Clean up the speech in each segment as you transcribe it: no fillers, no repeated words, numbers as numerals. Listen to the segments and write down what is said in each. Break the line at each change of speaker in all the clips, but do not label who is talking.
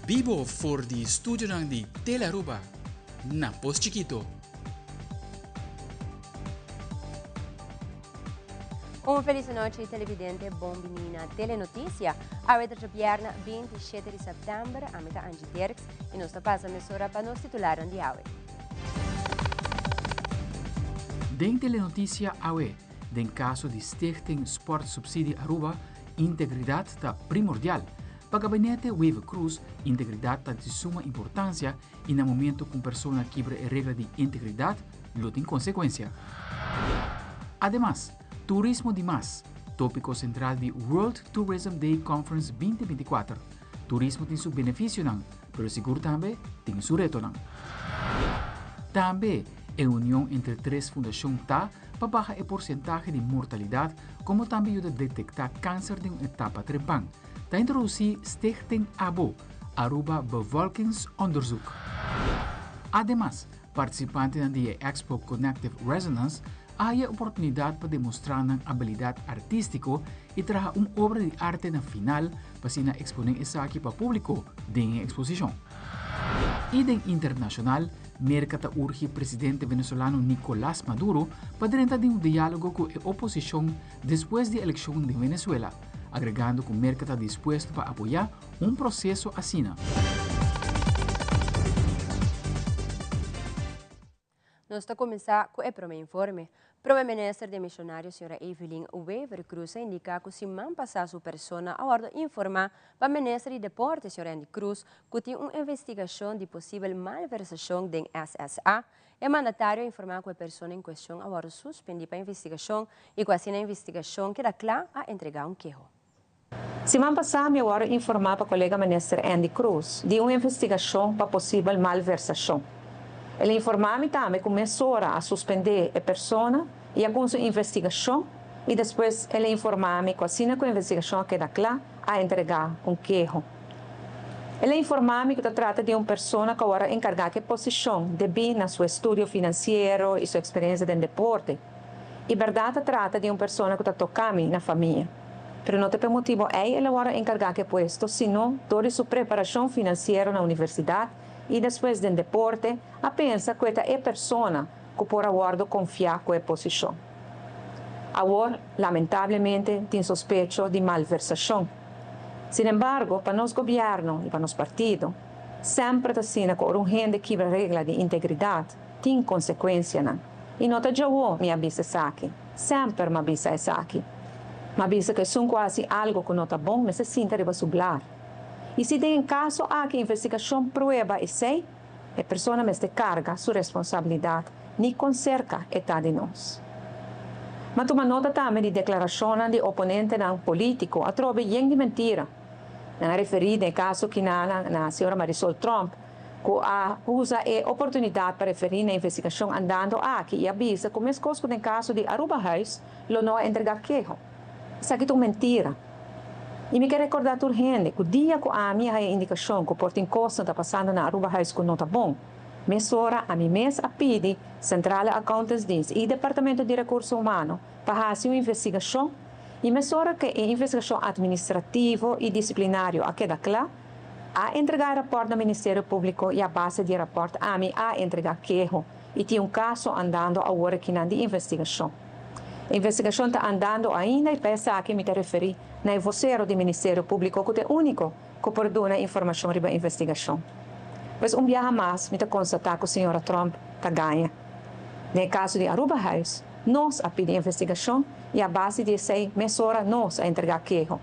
Bibo for di studionan di Telearuba na Pos Chikito.
Un feliz nochi televidente, bon bini na Telenoticia. Awe ta djabièrnè 27 di sèptèmber, ami ta Angie Dirks i nos ta pasa mesora pa nos titularnan di awe.
Den Telenoticia awe, den kaso di Stichting Sport Subsidie Aruba, integridat ta primordial. Pa gabinete Wever-Croes, integridat ta di suma importansia i na momento ku un persona kibra e regla di integridat, lo tin konsekuensia. Ademas, turismo di mas, tópiko sentral di World Tourism Day Conference 2024. Turismo tin su benefisionan, pero sigur tambe tin su retonan. Tambe, e union entre tres fundashon ta pa baha e porsentahe di mortalidat komo tambe yuda detektá kanser den un etapa trempan. Ta introdusí Stichting abo, Aruba Bevolkingsonderzoek. Ademas, partisipantenan di e Expo Connective Resonance a haya oportunidat pa demostrá nan abilidat artístiko i traha un obra di arte na final pa asina eksponé esaki pa públiko den e eksposishon. I den internashonal, Merka ta urgi presidente venezolano Nicolas Maduro pa drenta den un diálogo ku e oposishon despues di elekshon den Venezuela, agregando ku Merka ta dispuesto pa apoyá un proseso asina.
Nos ta kuminsá ku e promé informe. Prome Minister demisionario Sra. Evelyn Wever-Croes a indiká ku siman pasá su persona a wòrdu informá pa Minister di Deporte Sra. Endy Croes ku tin un investigashon di posibel malversashon den SSA. E mandatario a informá ku e persona en kuestion a wòrdu suspendí pa investigashon i ku asina e investigashon keda kla a entregá un keho.
Siman pasá mi a wòrdu informá pa kolega Minister Endy Croes di un investigashon pa posibel malversashon. El a informá mi tambe ku mesora a suspendé e persona i a kunsa un investigashon i despues el a informá mi ku asina ku e investigashon a keda kla a entregá un keho. El a informá mi ku ta trata di un persona ku awor a enkargá ku e posishon debí na su estudio finansiero i su eksperensia den deporte. I bèrdat ta trata di un persona ku ta toká mi na famia. Pero no ta p'e motibu ei el a wòrdu enkargá ku e puesto, sino dor di su preparashon finansiero na universidat i despues den deporte, a pensa ku e ta e persona ku por a wòrdu konfiá ku e posishon. Awor, lamentablemente, tin sospecho di malversashon. Sinembargo, pa nos gobièrnu i pa nos partido, semper ta asina ku ora un hende kibra regla di integridat, tin konsekuensianan. I no ta djawo mi a bisa esaki, semper m'a bisa esaki. M'a bisa ku esun ku hasi algu ku no ta bon mester sinta riba su blar. I si den e kaso aki investigashon prueba esei, e persona mester karga su responsabilidat ni kon serka e ta di nos. M'a tuma nota tambe di deklarashonnan di oponentenan polítiko atrobe yen di mentira. Nan a referí den e kaso kinanan na señora Marisol Tromp, ku a usa e oportunidat pa referí na e investigashon andando aki i a bisa ku meskos ku den kaso di Arubahuis lo no a entregá keho. Esaki ta un mentira. I mi ke rekordá tur hende ku dia ku ami a haña indikashon ku por tin kosnan ta pasando na Arubahuis ku no ta bon, mesora ami mes a pidi Centrale Accountantsdienst i Departamento di Rekurso Humano pa hasi un investigashon i mesora ku e investigashon atministrativo i disiplinario a keda kla, A entregá e rapòrt na Ministerio Públiko i a base di e rapòrt ami a entregá keho i tin un kaso andando awor akinan di investigashon. E investigashon ta andando ainda i pa esaki mi ta referí na e vosero di Ministerio Públiko ku ta e úniko ku por duna informashon riba e investigashon. Pues un biaha mas mi ta konstatá ku señora Tromp ta gaña. Den e kaso di Arubahuis nos a pidi investigashon i a base di esei mesora nos a entregá keho.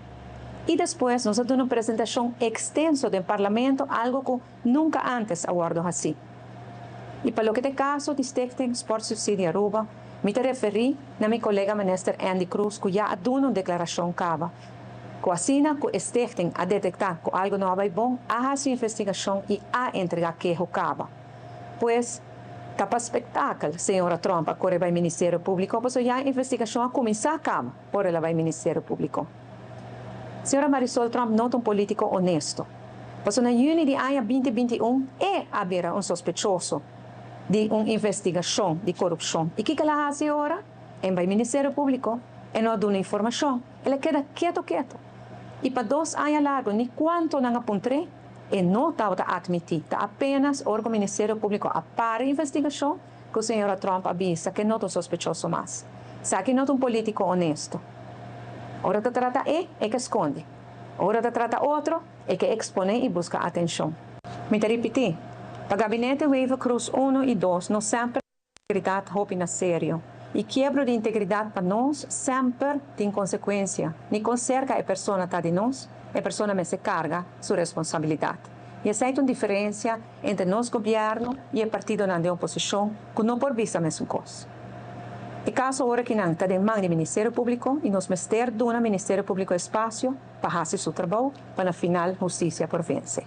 I despues nos a duna un presentashon ekstenso den Parlamento, algo ku nunka ántes a wòrdu hasí. I pa loke ta e kaso di Stichting Sportsubsidie Aruba, mi ta referí na mi kolega Minister Endy Croes ku ya a duna un deklarashon kaba, ku asina ku e stichting a detektá ku algo no a bai bon, a hasi un investigashon i a entregá keho kaba. Pues, ta pa spektakel señora Tromp a kore bai Ministerio Públiko pasobra ya e investigashon a kuminsá kaba ora el a bai Ministerio Públiko. Señora Marisol Tromp no ta un politico honesto. Pasobra na juni di aña 2021 e a bira un sospechoso di un investigacion di corupcion. Y kico el a haci ora? E bay Ministerio Publico, e no a duna informacion, el a keda keto keto. Y pa dos aña largo ni cuanto nan a puntr'e, E no tabata atmití. Ta apenas ora ku Ministerio Públiko a para e investigashon ku señora Tromp a bisa ku e no ta un sospechoso mas. Esaki no ta un polítiko honesto. Ora ta trata e, e ke skonde. Ora ta trata otro, e ke eksponé i buska atenshon. Mi ta ripití, pa Gabinete Wever-Croes uno i dos no semper integridat hopi na serio. I kiebro di integridat pa nos semper tin konsekuensia, ni kon serka e persona ta di nos, e persona mester karga su responsabilidat. I esei ta un diferensia entre nos gobièrnu i e partidonan den oposishon ku no por bisa mesun kos. E kaso ora ki nan ta den man di Ministerio Públiko i nos mester duna Ministerio Públiko espasio pa hasi su trabou pa na final hustisia por vense.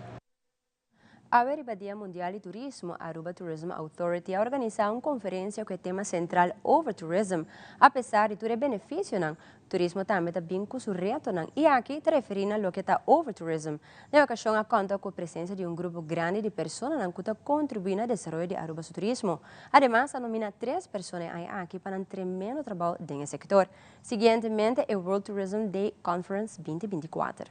Awe riba Dia Mundial di Turismo, Aruba Tourism Authority a organisa un conferencia cu e tema central Over Tourism. A pesar di tur e beneficionan, turismo tambe ta bin cu su retonan y aki ta referi na loke ta over tourism. Na e ocasion a conta cu presencia di un grupo grandi di personanan cu ta contribui na desaroyo di Aruba su turismo. Ademas a nomina tres persona e aña aki pa nan tremendo trabao den e sector. Siguientemente e World Tourism Day Conference 2024.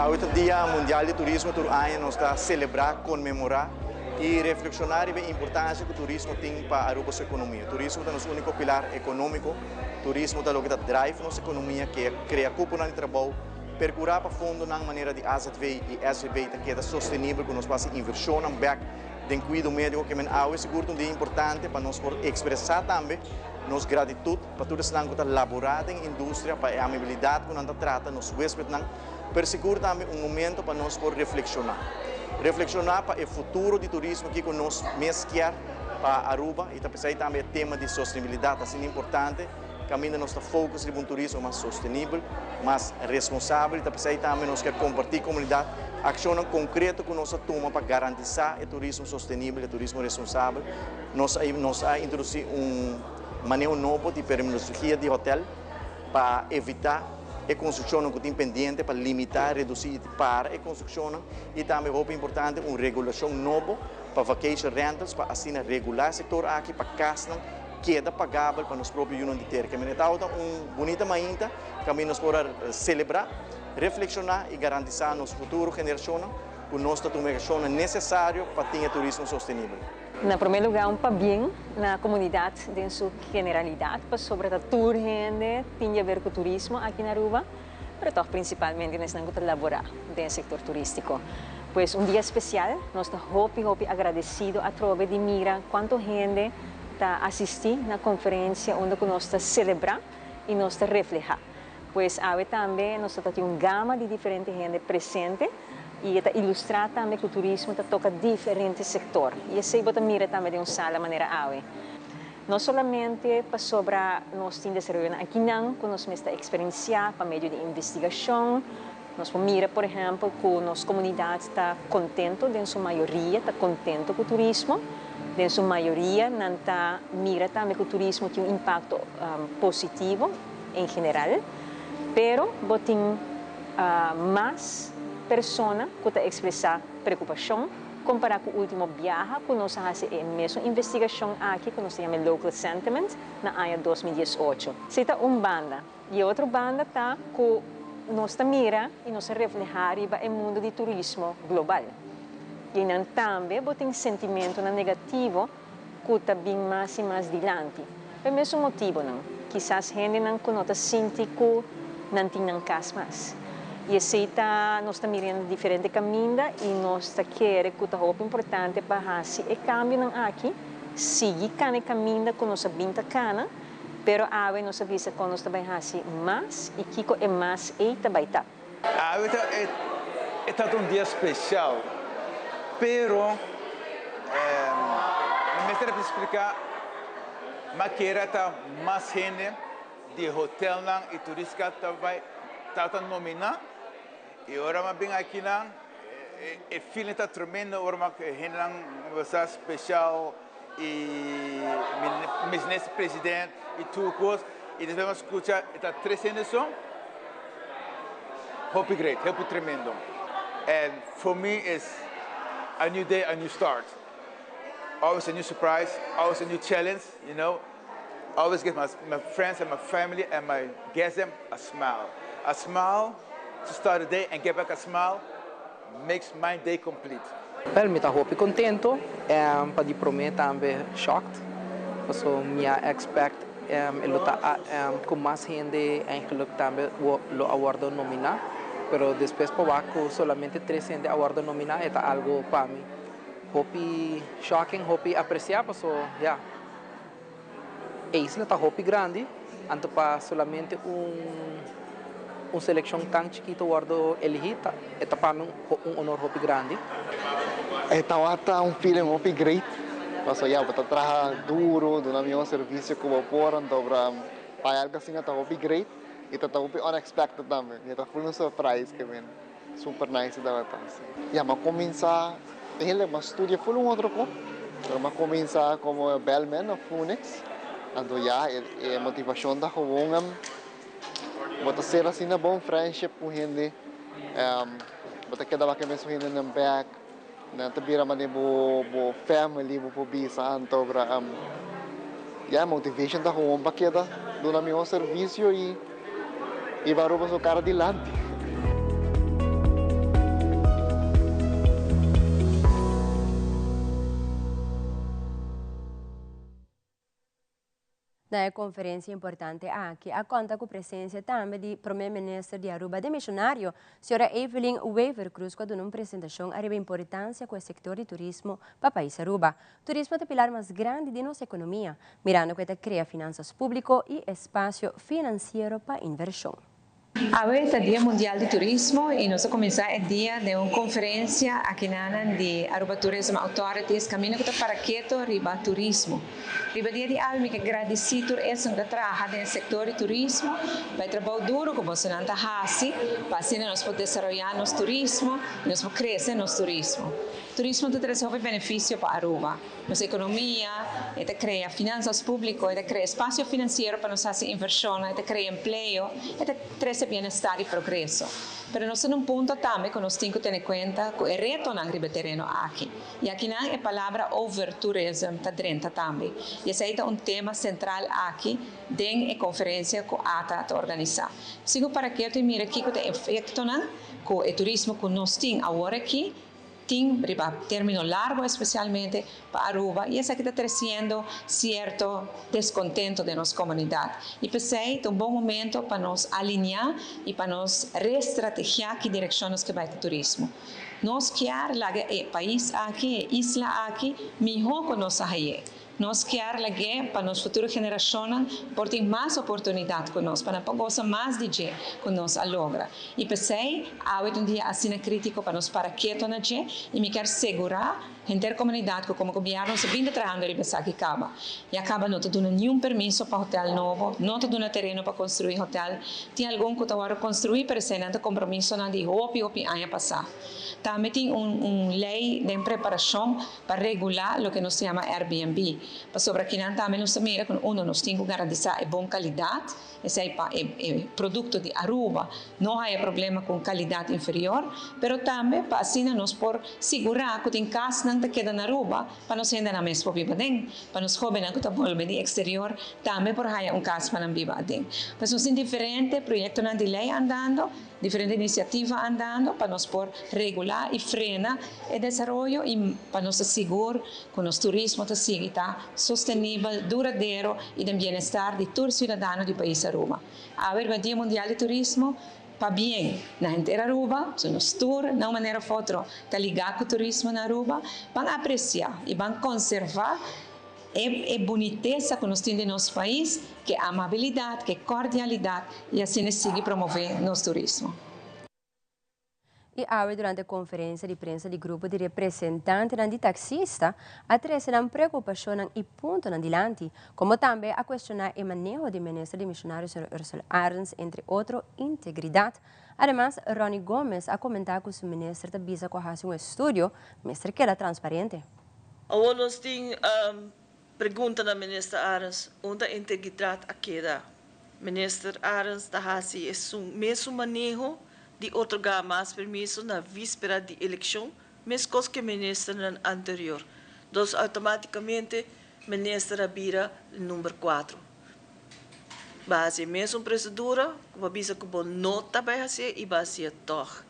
Awe ta Dia Mundial di Turismo, tur aña nos ta selebrá, konmemorá i reflekshoná riba e importansia ku turismo tin pa Aruba su ekonomia. Turismo ta nos úniko pilar ekonómiko, turismo ta loke ta drive nos ekonomia, krea kuponan di trabou, perkurá pa fondonan manera di AZV i SVB ta keda sostenibel ku nos por hasi invershonnan bèk Den kuido médiko ke men awe sigur ta un dia importante pa nos por ekspresá tambe nos gratitut pa tur esnan ku ta laborá den industria, pa e amabilidat ku nan ta trata nos huéspednan, pero sigur tambe un momento pa nos por reflekshoná. Reflekshoná pa e futuro di turismo kiko nos mes kier pa Aruba i ta p'esei tambe e tema di sostenibilidat ta asina importante. Kaminda nos ta focus riba un turismo mas sostenibel, mas responsabel y ta p'esey tambe nos kier comparti comunidad accionnan concreto cu nos a tuma pa garantisa e turismo sostenibel, e turismo responsabel. Nos a nos a introduci un maneho nobo di perminologia di hotel pa evita e construccionnan cu tin pendiente, pa limita, reduci y para e construccionnan y tambe hopi importante un regulacion nobo pa vacation rentals pa asina regula e sector aki pa casnan keda pagabel pa nos propio yunan di tera. Kemey e tabata un bunita mainta kaminda nos por a selebrá, reflekshoná i garantisá nos futuro generashonnan ku nos ta tuma e akshonnan nesesario pa tin e turismo sostenibel.
Na promé lugá un pabien na komunidat den su generalidat pasobra ta tur hende tin di haber ku turismo aki na Aruba, pero tòg prinsipalmente na esnan ku ta laborá den e sektor turístiko. Pues un dia spesial, nos ta hopi hopi agradesido atrobe di mira kuantu hende ta asistí na konferensia unda ku nos ta selebrá i nos ta reflehá. Pues awe tambe nos ta tin un gama di diferente hende presente i e ta ilustrá tambe ku turismo ta toka diferente sektor i esei bo ta mira tambe den un sala manera awe. No solamente pasobra nos tin desaroyonan akinan ku nos mes ta eksperensiá pa medio di investigashon. Nos por mira, por ehèmpel, ku nos komunidat ta kontentu, den su mayoria ta kontentu ku turismo. Den su mayoria nan ta mira tambe ku turismo tin un impakto positivo en general. Pero bo tin mas persona ku ta ekspresá preokupashon. Kompará ku último biaha ku nos a hasi e mesun investigashon aki ku nos ta yama e local sentiment na aña 2018. Si ta un banda. I e otro banda ta ku nos ta mira i nos ta reflehá riba e mundu di turismo global. I einan tambe bo tin sentimentunan negativo ku ta bin mas i mas dilanti. Pa e mesun motibonan, kisas hendenan ku no ta sinti ku nan tin nan kas mas. I esei ta nos ta mira na diferente kaminda i nos ta kere ku ta hopi importante pa hasi e kambionan aki, sigui kana e kaminda ku nos a bin ta kana, pero awe nos a bisa kon nos ta bai hasi mas i kiko e mas ei ta bai ta.
Awe ta e ta un dia special, pero mi mester a splica ma kera ta mas hende di hotelnan y turistica ta bay tabata nomina y ora mi a bin akinan e feeling ta tremendo ora mi hendenan sa special y mi mes president y tur cos y despues mi a scucha e ta tres hende so hopi great hopi tremendo and for me is a new day a new start always a new surprise always a new challenge you know. Always give my friends and my family and my guests them a smile. A smile to start the day and get back a smile makes my day complete.
Wel, mi ta hopi contento, pa di prome tambe shocked. Paso mi a expect e lo ta cu mas hende eigenlijk tambe lo a wordo nomina. Pero despues pa wak cu solamente tres hende a wordo nomina e ta algo pa mi hopi shocking, hopi aprecia paso ya e isla ta hopi grandi anto pa solamente un seleccion tan chikito wordo eligi ta e ta pa mi un honor hopi grandi.
E tabata un feeling hopi great. Paso ya, bo ta traha duro, duna mihor servicio cu bo por, anto pa algo asina ta hopi great y ta hopi unexpected tambe. Y ta full un surprise ke men super nice tabata. Ya, m'a cuminsa, eigenlijk m'a studia full un otro cos, pero m'a cuminsa como bellman na Phoenix. Anto ya, e motivacion ta gewoon bo ta ser asina bon friendship cu hende, bo ta keda wak e mesun hendenan bek, nan ta bira manera bo family, bo por bisa. Anto ya, motivation ta gewoon pa keda duna mihor servicio y hiba Aruba su cara dilanti.
Na e conferencia importante aki a conta cu presencia tambe di Prome Minister di Aruba demisionario, Sra. Evelyn Wever-Croes, cu a duna un presentacion ariba importancia cu e sector di turismo pa pais Aruba. Turismo ta e pilar mas grandi di nos economia, mirando cu e ta crea finanzas publico y espacio financiero pa inversion.
Awe ta Dia Mundial di Turismo y nos a cuminsa e dia den un conferencia aki na di Aruba Tourism Authorities, caminda cu ta para keto riba turismo. Riba dia di awe mi kier gradici tur esnan cu ta traha den sector di turismo, pa e trabou duro cu boso ta haci, pa asina nos por desaroya nos turismo y nos por crece nos turismo. Turismo ta trece hopi beneficio pa Aruba. Nos economia, ta crea finanzas publico, ta crea espacio financiero pa nos haci inversion, ta crea empleo, ta trece bienestar y progreso. Pero nos ta na un punto tambe cu nos tin cu tene cuenta cu e retonan riba e tereno aki. Y aki nan e palabra overtourism ta drenta tambe. Y esey ta un tema central aki den e conferencia cu ATA ta organisa. Sigo para keto y mira kico ta e efectonan cu e turismo cu nos tin awor aki tin riba termino largo, especialmente pa Aruba, y esaki ta treciendo cierto descontento den nos comunidad. Y p'esey ta un bon momento pa nos alinea y pa nos reestrategia ki direccion nos kier bay cu turismo. Nos kier laga e pais aki, e isla aki, miho cu nos a hay'e. Nos kier lag'e pa nos futuro generacionnan por tin mas oportunidad cu nos, pa nan por goza mas di dje cu nos a logra. Y p'esey, awe ta un dia asina critico pa nos para keto na dje y mi kier segura henter comunidad cu como gobierno nos a bin ta trahando riba esaki caba. Ya caba no ta duna niun permiso pa hotel nobo, no ta duna tereno pa construi hotel. Tin algun cu ta worde construi, pero eseynan ta compromisonan di hopi hopi aña pasa. Tambe tin un ley den preparacion pa regula loke nos ta yama Airbnb. Pasobra akinan tambe nos ta mira cu uno nos tin cu garantisa e bon calidad, esey pa e producto di Aruba no haya problema cu un calidad inferior, pero tambe pa asina nos por sigura cu tin casnan ta keda na Aruba pa nos hendenan mes por biba aden, pa nos hobennan cu ta bolbe di exterior tambe por haya un cas pa nan biba aden. Pues nos tin diferente proyectonan di ley andando, diferente iniciativa andando pa nos por regula y frena e desaroyo y pa nos ta sigur cu nos turismo ta sigui ta sostenibel, duradero y den bienestar di tur ciudadano di pais Aruba. Awe riba Dia Mundial di Turismo, pabien na henter Aruba, so nos tur na un manera of otro ta liga cu turismo na Aruba, ban aprecia y ban conserva e bunitesa cu nos tin den nos pais, cu amabilidad, cu cordialidad y asina sigui promove nos turismo.
Y awe durante e conferencia di prensa di grupo di representantenan di taxista a trece nan preocupacionnan y puntonan dilanti, como tambe a cuestiona e maneho di minister demisionario Sr. Ursula Arends, entre otro, integridad. Ademas, Ronnie Gomez a comenta cu su minister ta bisa cu a haci un estudio, mester keda transparente.
Awor nos tin pregunta na minister Arends, unda integridad a keda? Minister Arends ta haci e mesun maneho di otorga mas permiso na vispera di eleccion, mescos cu ministernan anterior. Dus automaticamente minister a bira number 4. Bo a hasi e mesun prosedura ku bo a bisa ku bo no ta bai hasié i bo a hasié tòg.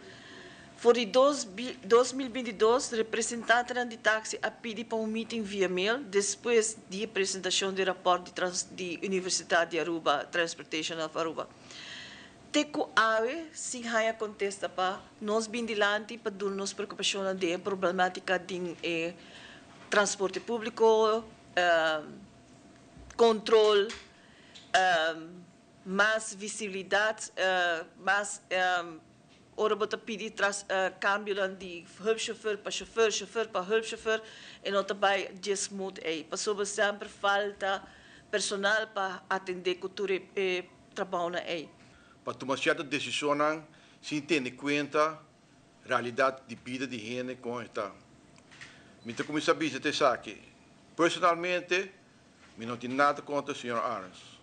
For di 2022 representantenan di taxi a pidi pa un meeting via mail despues di e presentacion di rapport di di Universidad di Aruba, Transportation of Aruba. Te cu awe sin haya contesta pa nos bin dilanti pa duna nos preocupacionnan den e problematica den e transporte publico, control, mas visibilidad, mas Ora bo ta pidi tras cambionan di hulpchauffeur pa chauffeur, chauffeur pa hulpchauffeur, e no ta bay dje smooth ey. Pasobra semper falta personal pa atende cu tur e trabounan ey.
Pa tuma cierto decisionnan sin tene cuenta realidad di bida di hende con e ta. Mi ta cuminsa bisa ta esaki. Personalmente mi no tin nada contra señor Arends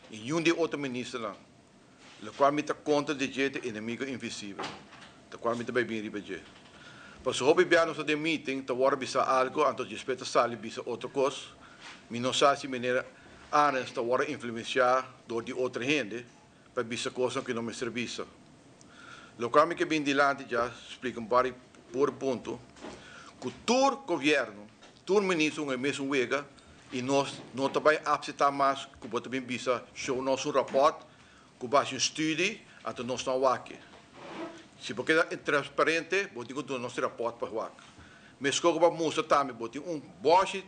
y niun di e otro ministernan. Locual mi ta contra di dje ta enemigo invisibel, ta cual mi ta bay bin riba dje. Pasobra hopi bia nos ta den meeting, ta worde bisa algo, anto despues ta sali bisa otro cos. Mi no sa si meneer Arends ta worde influencia door di otro hende pa bisa cosnan cu no mester bisa. Locual mi ke bin dilanti dja splica un par di por punto, cu tur gobierno, tur minister un e mesun wega, I nos no ta bai apseptá mas ku bo ta bin bisa show nos un rapòrt ku base un studi, anto nos no a wak e. Si bo keda transparente, bo tin ku duna nos e rapòrt pa wak. Meskos ku bo a mustra tambe bo tin un bòshi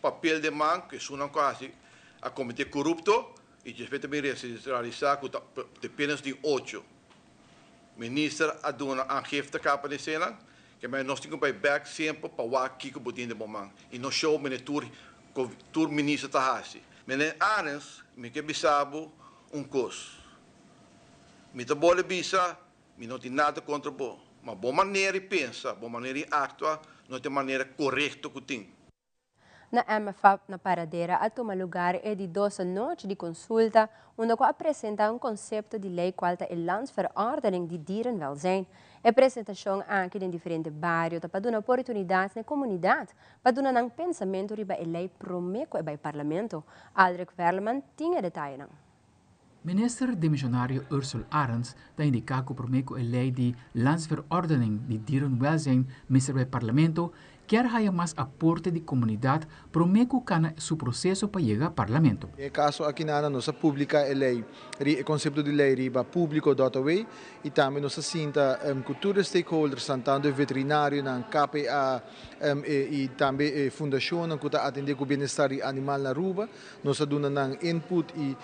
papel den man ku esunnan ku a hasi a kometé korupto i despues ta bin realisá ku ta apenas tin ocho. Minister a duna aangifte kaba den eseinan, ke mei nos tin ku bai bek semper pa wak kiko bo tin den bo man i no show mene tur tur minister ta hasi. Mene Arends mi ke bisa bo un kos, mi ta bole bisa mi no tin nada kontra bo, ma bo manera di pensa, bo manera di aktua no ta e manera korekto ku tin.
Na MFAP na Paradera a tuma lugar e di dos anochi di consulta unda cu a presenta un concepto di ley cual ta e Landsverordening di Dierenwelzijn. E presentacion aki den diferente bario ta pa duna oportunidad na e comunidad pa duna nan pensamento riba e ley prome cu e bay Parlamento. Aldrich Werleman tin e detayenan.
Minister demisionario Ursell Arends ta indiká ku promé ku e lei di Landsverordening di Dierenwelzijn mester bai Parlamento, kier haya mas aporte di komunidat promé ku kana su proseso pa yega Parlamento.
Den e kaso aki nada nos a publiká e lei ri e konsepto di lei riba públiko dòt aw i tambe nos a sinta ku tur e stakeholdersnan tantu e veterinarionan, KPA i tambe e fundashonnan ku ta atendé ku bienestar di animal na Aruba. Nos a duna nan input y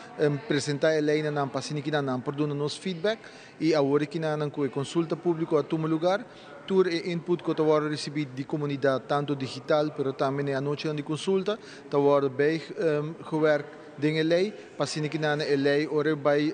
presenta e ley na nan pa asina kinan nan por duna nos feedback y awor e kinan nan cu e consulta publico a tuma lugar, tur e input cu ta wordo ricibi di comunidad tanto digital pero tambe na e anochinan di consulta ta wordo bijgewerkt den e ley pa asina kinan e ley ora e bay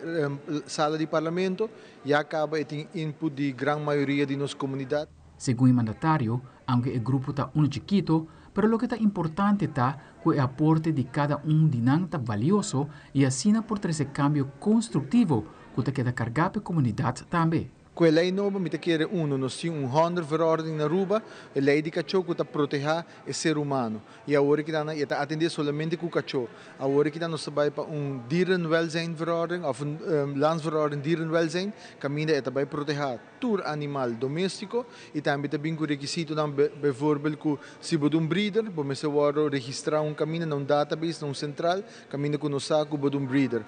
sala di parlamento ya caba e tin input di gran mayoria di nos comunidad.
Segun e mandatario, aunke e grupo ta uno chikito, pero loke ta importante ta ku e aporte di kada un di nan ta balioso i asina por trese kambio konstruktivo ku ta keda kargá pa e komunidat tambe.
Ku e lei nobo mi ta kere uno nos tin un hondenverordening na Aruba, e lei di kachó ku ta protehá e ser humano. I awor ki nan e ta atendé solamente ku kachó. Awor ki nan nos ta bai pa un dierenwelzijnverordening òf un landsverordening dierenwelzijn kaminda e ta bai protehá tur animal doméstiko i tambe ta bin ku rekisitonan bijvoorbeeld ku si bo ta un breeder bo mester wòrdu registrá un kaminda na un database na un sentral kaminda ku nos sa ku bo ta un breeder.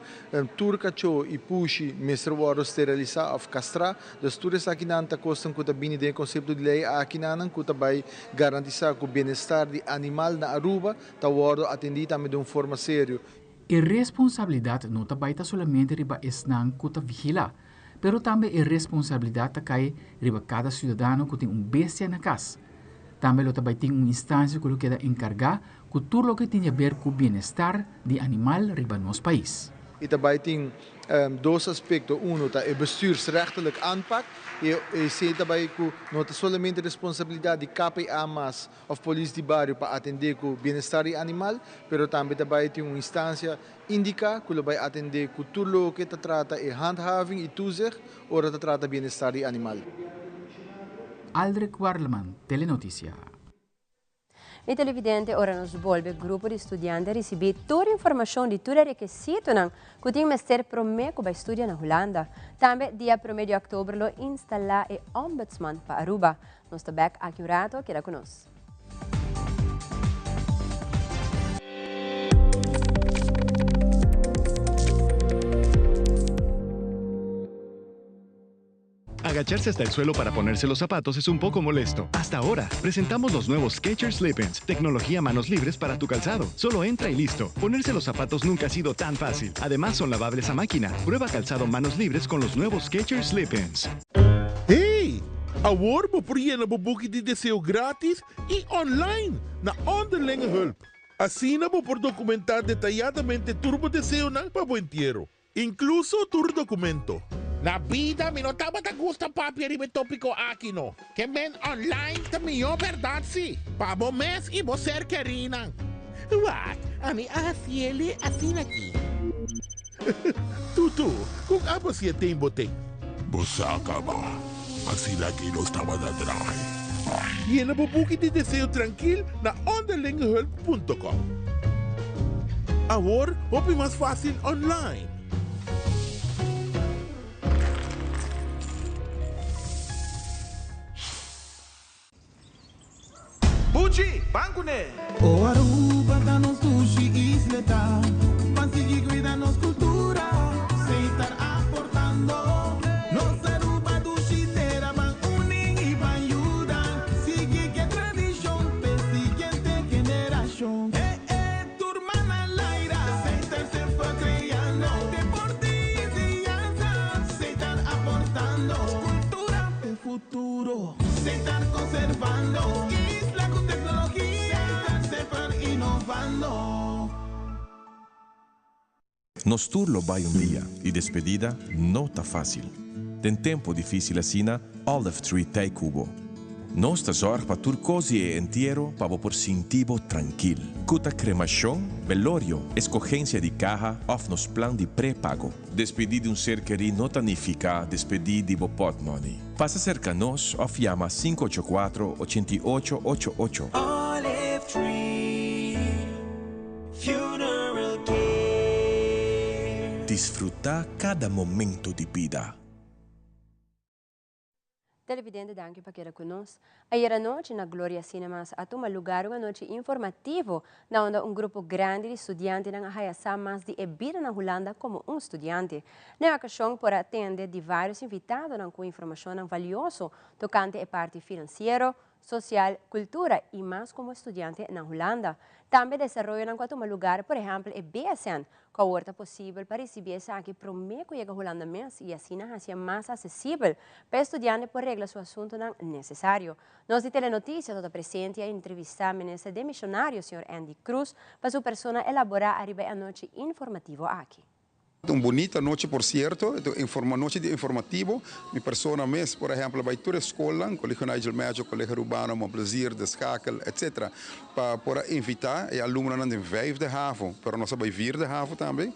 Tur kachó i pushi mester wòrdu sterilisá òf kastrá. Dus tur esakinan ta kosnan ku ta bini den e konsepto di lei akinanan ku ta bai garantisá ku bienestar di animal na Aruba ta wòrdu atendí tambe den un forma serio.
E responsabilidat no ta bai ta solamente riba esnan ku ta vigilá, pero tambe e responsabilidat ta kai riba kada siudadano ku tin un bestia na kas. Tambe lo ta bai tin un instansia ku lo keda enkargá ku tur loke tin di aber ku bienestar di animal riba nos pais.
I ta bai tin dos aspekto, uno ta e bestuursrechtelijk aanpak i esei ta bai ku no ta solamente responsabilidat di KPA mas òf polis di bario pa atendé ku bienestar di animal, pero tambe ta bai tin un instansia indiká ku lo bai atendé ku tur loke ta trata e handhaving i toezicht ora ta trata bienestar di animal.
Aldrich Warleman, Telenoticia.
Mi televidente, ora nos bolbe, grupo di studiante a ricibi tur informacion di tur e requisitonan cu tin mester prome cu bay studia na Hulanda. Tambe dia prome di october lo instala e Ombudsman pa Aruba. Nos ta bek aki un rato, keda cu nos.
Agacharse hasta el suelo para ponerse los zapatos es un poco molesto. Hasta ahora, presentamos los nuevos Skechers Slip-ins, tecnología manos libres para tu calzado. Solo entra y listo. Ponerse los zapatos nunca ha sido tan fácil. Además, son lavables a máquina. Prueba calzado manos libres con los nuevos Skechers Slip-ins.
Hey! Awor bo por yena bo buki di deseo gratis y online na Onderlinge Hulp. Asina bo por documenta detayadamente tur bo deseonan pa bo entiero. Inkluso tur dokumento.
Na bida mi no tabata gusta papia riba e topiko aki no. Ke men online ta mihó bèrdat si, pa bo mes i bo ser kerínan. Wak, ami a hasiele asina aki.
Tutu, kon abo si e ten bo ten?
Bo sa kaba, asina aki nos tabata draai.
Yena bo buki di deseo trankil na onderlingehulp punto com. Awor hopi mas fácil online.
Buchi, ban kuné!
O Aruba ta nos dushi isleta, Ban sigui cuida nos cultura, Setar aportando. Nos Aruba dushi tera, Ban uni y ban yuda, Sigui cu e tradicion p'e siguiente generacion. Eh eh, tur man al aire, Setar semper creando. Deporte y enseñanza, Setar aportando. Cultura p'e futuro. Setar conservando. Isla cu tecnologia. Setar semper innovando.
Nos tur lo bai un dia y despedida no ta facil. Den tempo dificil asina, Olive Tree t'ey cu bo. Nos ta zorg pa tur cos di e entiero pa bo por sinti bo trankil. Cu ta cremacion, velorio, escogencia di caha of nos plan di prepago. Despedí di un ser kerí no ta nifiká despedí di bo pòtmòni. Pasa serka nos òf yama 584 88 88.
Olive Tree Funeral Care.
Disfrutá kada momento di bida.
Televidente danki pa keda ku nos. Ayer anochi na Gloria Cinemas a tuma lugar un anochi informativo na unda un grupo grandi di studiantenan a haya sa mas di e bida na Hulanda komo un studiante. Na e okashon por a tende di varios invitadonan ku informashonnan valioso tokante e parti finansiero, sosial, kultura i mas komo studiante na Hulanda. Tambe desaroyonan ku a tuma lugar, por ehèmpel e BSN, ku awor ta posibel pa risibí esaki promé ku yega Hulanda mes i asina hasié mas asesibel pa e studiante por regla su asuntunan nesesario. Nos di Telenoticias lo ta presente i a entrevistá Minister Demishonario señor Endy Croes pa su persona elaborá ariba e anochi informativo aki.
Un bunita nochi por cierto, e un nochi di informativo. Mi persona mes, por ehempel, a bay tur e scolnan, Colegio Nigel Melcher, Colegio Arubano, Mon Plaisir, De Schakel, etc. Pa por a invita e alumnonan den vijfde havo, pero nos a bay vierde havo tambe,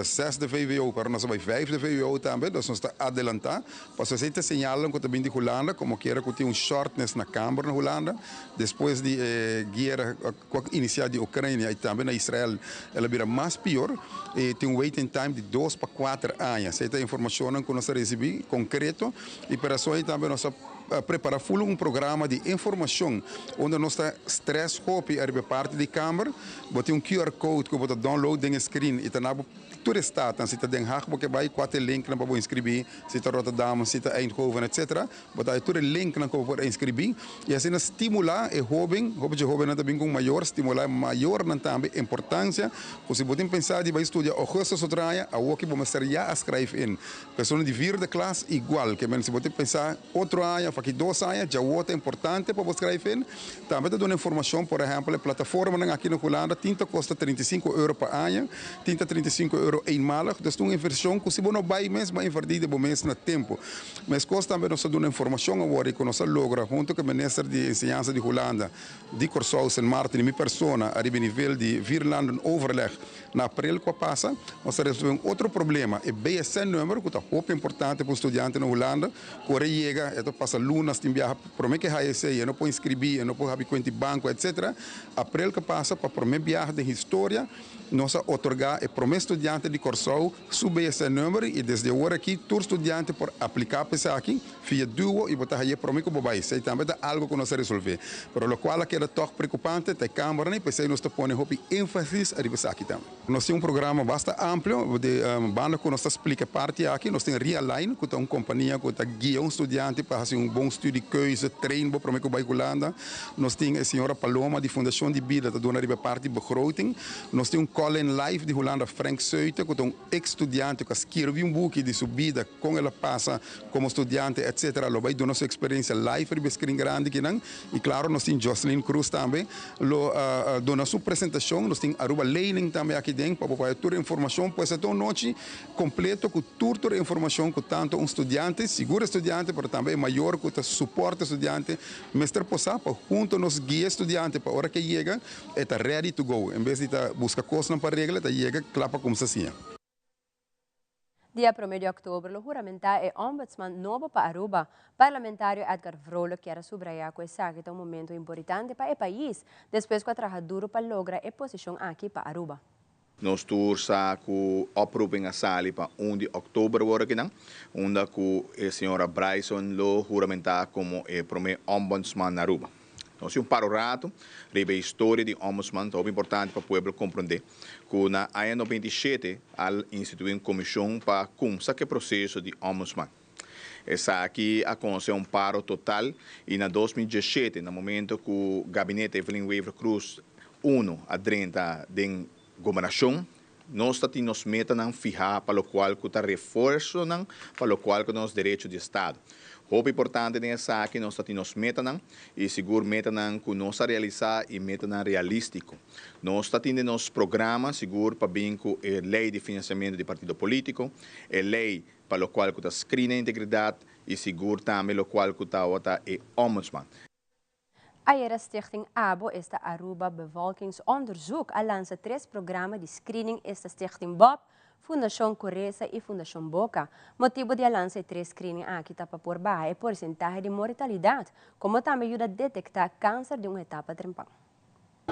zesde vwo, pero nos a bay vijfde vwo tambe, dus nos ta adelanta. Pasobra esey ta señalnan cu ta bin di Hulanda, como kiera cu tin un shortness na camber na Hulanda, despues di e guera. Cu a inicia di Ucrania y tambe na Israel el a bira mas pior y tin un waiting time di dos pa cuater aña. Esey ta informacionnan cu nos a ricibi concreto y pa razon ey tambe nos a prepara full un programa di informacion unda nos ta stress hopi ariba e parti di camber. Bo tin un QR code cu bo ta download den e screen y ta na bo tur e stadnan. Si ta Den Haag bo ke bay, cua ta e linknan pa bo inscribi, si ta Rotterdam, si ta Eindhoven etc. Bo ta hay tur e linknan ku bo por inskribí i asina stimulá e hóben, hopi dje hóbennan ta bin ku un mayor, stimulá e mayornan tambe importansia ku si bo tin pensá di bai studia ougùstus otro aña, awoki bo mester ya a skrijf in. Persona di vierde klas igual, ke men si bo tin pensá otro aña òf aki dos aña, djawo ta importante pa bo skrijf in. Tambe ta duna informashon, por ehèmpel e plataformanan aki na Hulanda tin ta kosta 35 euro pa aña, tin ta 35 euro eenmalig, dus ta un invershon ku si bo no bai mes bo a invertí di bo mes na tempu. Meskos tambe nos a duna informashon awor i ku nos a logra huntu ku e minister di enseñansa di Hulanda, di Kòrsou, Sint Maarten i mi persona ariba e nivel di Vierlanden Overleg na aprel ku a pasa, nos a resolve un otro problema, e BSN-nummer ku ta hopi importante pa un studiante na Hulanda ku ora e yega e ta pasa. lunas tin biaha prome ku e haya esei, e no por inskribí, e no por habri kuenta di banko etcetera. Aprel ku pasa pa prome biaha den historia nos a otorgá e prome studiante di Kòrsou su BSN number i desde awor aki tur studiante por apliká pa esaki via duo i bo ta haye prome ku bo bai. Esei tambe ta algu ku nos a resolvé. Pero lokual a keda tòg preokupante ta e kambernan i p'esei nos ta pone hopi énfasis ariba esaki tambe. Nos tin un programa basta amplio di banda ku nos ta splika e parti aki. Nos tin Realign ku ta un kompania ku ta guia un studiante pa hasi un bon studiekeuze, train bo prome ku bai Hulanda. Nos tin e señora Paloma di Fundashon di Bida ta duna riba e parti begroting. Nos tin un Colin Life di Hulanda, Frank Seute, ku ta un eks studiante ku a skirbi un buki di su bida, kon el a pasa komo studiante etcetera. Lo bai duna su eksperensia live riba e skrin grandi kinan. I klaro nos tin Jocelyn Cruz tambe lo duna su presentashon. Nos tin Aruba Lening tambe aki den pa bo por haya tur e informashon. Pues e ta un nochi kompleto ku tur tur e informashon ku tantu un studiante, sigur e studiante, pero tambe e mayor ku ta suporta e studiante mester por sa pa hunto nos guia e studiante pa ora ke yega E ta ready to go. En bes di ta buska kosnan pa regla, e ta yega kla pa kumsa siña.
Dia prome di oktober lo huramentá e Ombudsman nobo pa Aruba. Parlamentario Edgar Vrolijk kier a subrayá ku esaki ta un momento importante pa e pais, despues ku a traha duru pa logra e posishon aki pa Aruba.
Nos tur sa ku oproeping a sali pa un di oktober awor akinan, unda ku e señora Bryson lo huramentá komo e prome Ombudsman na Aruba. Nos tin un par rato riba e historia di Ombudsman, ta hopi importante pa pueblo comprende cu na aña 97 al institui un comision pa cumsa cu e proceso di Ombudsman. Esaki a conoce un paro total y na 2017, na momento cu Gabinete Evelyn Wever-Croes uno a drenta den gobernacion, nos ta tin nos metanan fiha pa locual cu ta refuerzonan pa locual cu ta nos derecho di estado. Hopi importante den esaki nos ta tin nos metanan y sigur metanan cu nos a realisa y metanan realistico. Nos ta tin den nos programa sigur pa bin cu e ley di financiamento di partido politico, e ley pa locual cu ta screen e integridad y sigur tambe locual cu tawata e ombudsman.
Ayera Stichting abo, esta Aruba Bevolkingsonderzoek, a lansa tres programa di screening esta Stichting Bob, Fundacion Coresa y Fundacion Boca. Motibo di a lansa e tres screening aki ta pa por baha e porcentahe di mortalidad, como tambe yuda detecta cancer den un etapa trempan.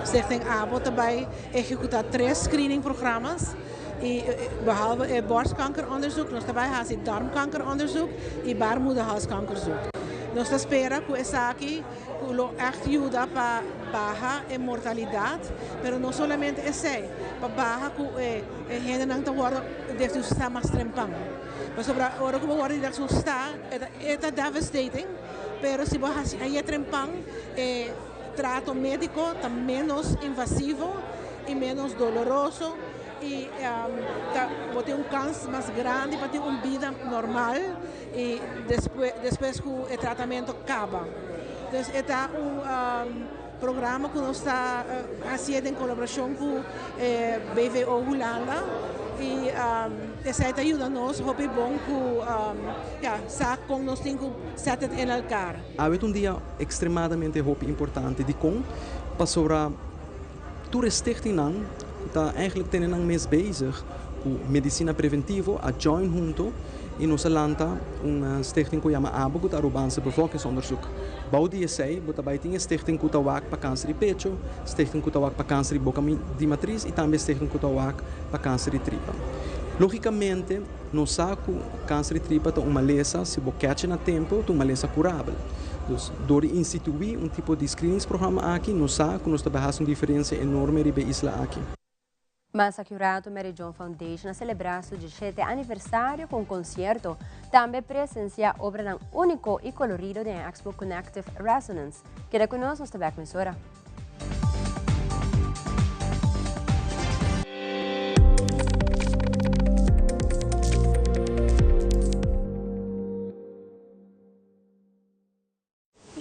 Stichting abo ta bay ehecuta tres screening programas y behalve e borstkankeronderzoek nos ta bay haci darmkankeronderzoek y baarmoederhalskankerzoek. Nos ta spera cu esaki lo echt yuda pa baha e mortalidad, pero no solamente esey, pa baha cu e hendenan ta wordo diagnostica mas trempan. Pasobra ora cu bo wordo diagnostica e ta devastating, pero si bo haci aye trempan e Trato médiko ta ménos invasivo i ménos doloroso i ta bo tin un kans mas grandi pa tin un bida normal i despues ku e tratamentu kaba. Dus e ta un programa ku nos ta hasié den kolaborashon ku BVO Hulanda i esei ta yuda nos hopi bon ku ya sa kon nos tin ku sèt et in elkaar.
Awe ta un dia ekstremadamente hopi importante. Dikon? Pasobra tur e stichtingnan ku ta eigenlijk tene nan mes bezig ku medisina preventivo a join hunto i nos a lanta un stichting ku yama abo ku ta Arubaanse Bevolkingsonderzoek. Bou di esei bo ta bai tin e stichting ku ta wak pa kanser di pecho, stichting ku ta wak pa kanser di boka di matris i tambe stichting ku ta wak pa kanser di tripa. Logikamente Nos sa ku kanser di tripa ta un malesa, si bo kèche na tempu, ta un malesa kurabel. Dus, dor di instituí un tipo di screeningsprogramma aki, nos sa ku nos ta bai hasi un diferensia enorme riba e isla aki.
Mas aki un ratu Mary Joan Foundation a selebrá su dieshete aniversario ku un konsierto. Tambe presensiá obranan úniko i kolorido den e expo Connective Resonance. Keda ku nos, nos ta bèk mesora.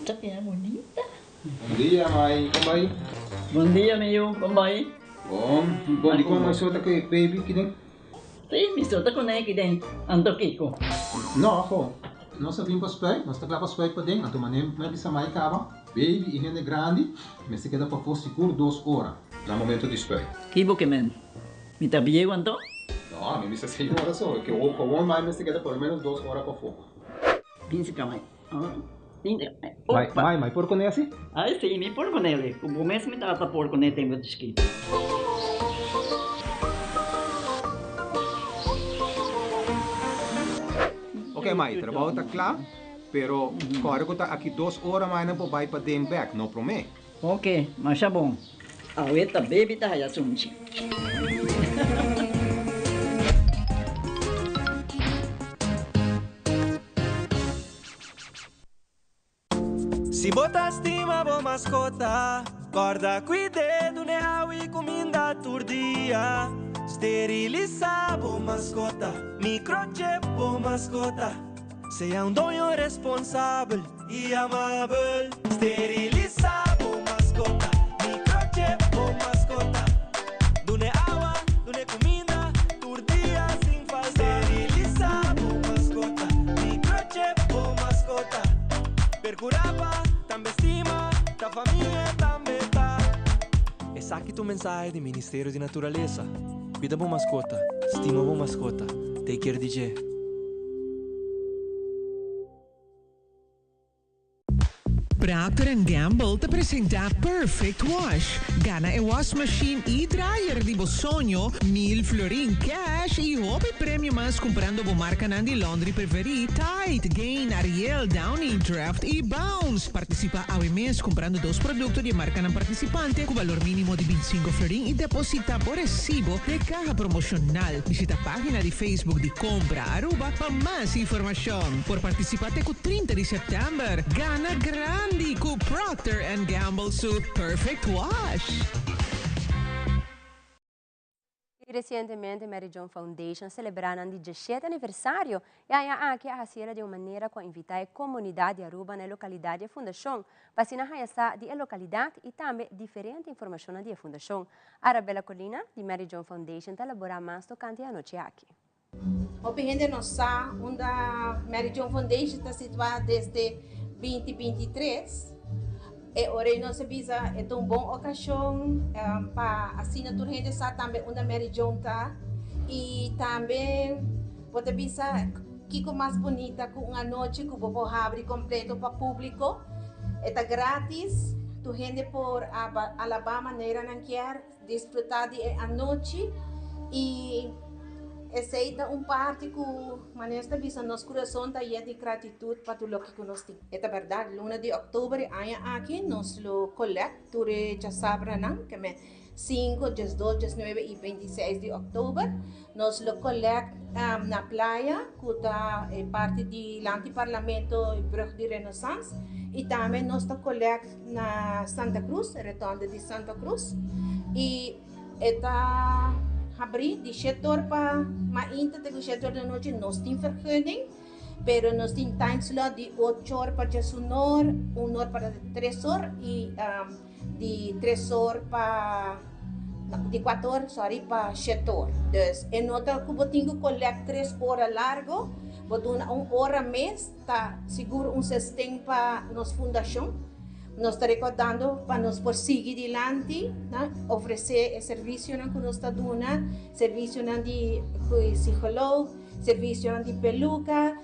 Ta bira bunita.
Bon dia mai, kon bai?
Bon dia mi yu, kon bai?
Bon, bon di kon mai so ta ku e baby kiden?
Si, mi so ta kuné kiden, anto kiko?
No, ho, nos a bin pa spuit, nos ta kla pa spuit paden, anto manera mi a bisa mai kaba. Baby i hende grandi mester keda pafó sigur dos ora na momento di spuit.
Ki bo ke men? Mi ta bieu anto?
No, mi bisa seis ora so. Ke gewoon mai mester keda por lo menos dos ora pafó.
Bin si ka mai.
Mai, mai, mai por kuné asi?
Ai si, mi por kuné. Ku bo mes mi tata por kuné tempu di chikitu.
Ok mai, trabou ta kla, pero kòrda ku ta aki dos ora mai nan por bai paden bèk, no promé.
Ok, masha bon. Awe ta baby ta haya sunchi.
Si bo ta stima bo maskota, kòrda kuid'é, dun'é awa i kuminda tur dia. Sterilisá bo maskota, microchip bo maskota. Sea un doño responsabel i amabel. Sterilisá bo maskota, microchip bo maskota. Dun'é awa, dun'é kuminda tur dia sin falta. Sterilisá bo maskota, microchip bo maskota. Percurá pa tambe stima, ta famia tambe ta.
Esaki ta un mensahe di Ministerio di Naturalesa. Cuida bo mascota, stima bo mascota, take care di dje.
Procter and Gamble ta presenta Perfect Wash. Gana e wasmachine y dryer di bo soño, mil florin cash y hopi premio mas cumprando bo marcanan di laundry preferi, Tide, Gain, Ariel, Downy, Draft y Bounce. Participa awe mes cumprando dos producto di e marcanan participante cu balor minimo di binticinco florin y deposita bo recibo den e caha promocional. Bishita pagina di Facebook di Compra Aruba pa mas informacion. Por participa te cu 30 di september. Gana grandi cu Procter and Gamble su Perfect Wash!
Y recientemente Mary Joan Foundation a celebra nan di diesshete aniversario y aña aki a haciela di un manera cu a invita e comunidad di Aruba na e localidad di e fundacion pa asina haya sa di e localidad y tambe diferente informacionnan di e fundacion. Arabella Colina di Mary Joan Foundation ta elabora mas tocante e anochi aki.
Hopi hende no sa unda Mary Joan Foundation ta situá desde binti binti tres. E ora ei nos a bisa e ta un bon okashon pa asina tur hende sa tambe unda Mary Joan ta i tambe bo ta bisa kiko mas bunita ku un anochi ku bo por habri kompleto pa públiko. E ta gratis, tur hende por alabá manera nan kier. Disfrutá di e anochi i esei ta un parti ku manera ta bisa nos kurason ta yen di gratitut pa tur loke ku nos tin. E ta bèrdat luna di òktober e aña aki nos lo kolèkt tur e djasabranan ke men sinku, diesdos, diesnuebe i beintiseis di òktober nos lo kolèkt na playa ku ta e parti di lanti parlamento brùg di Renaissance i tambe nos ta kolèkt na Santa Cruz, rotonde di Santa Cruz. Y e ta habrí di shete or pa mainta te ku shete or di anochi. Nos tin vergunning, pero nos tin time slot di ocho or pa djesun or, un or pa tres or y di tres or pa di kuater or, sorry, pa shete or. Dus e no ta ku bo tin ku collect tres ora largo, bo duna un ora mes. Ta sigur un sesten pa nos fundashon. Nos ta rekordando pa nos por sigui dilanti, na ofresé e servisionan ku nos ta duna, servisionan di psikolog, servisionan di peluka,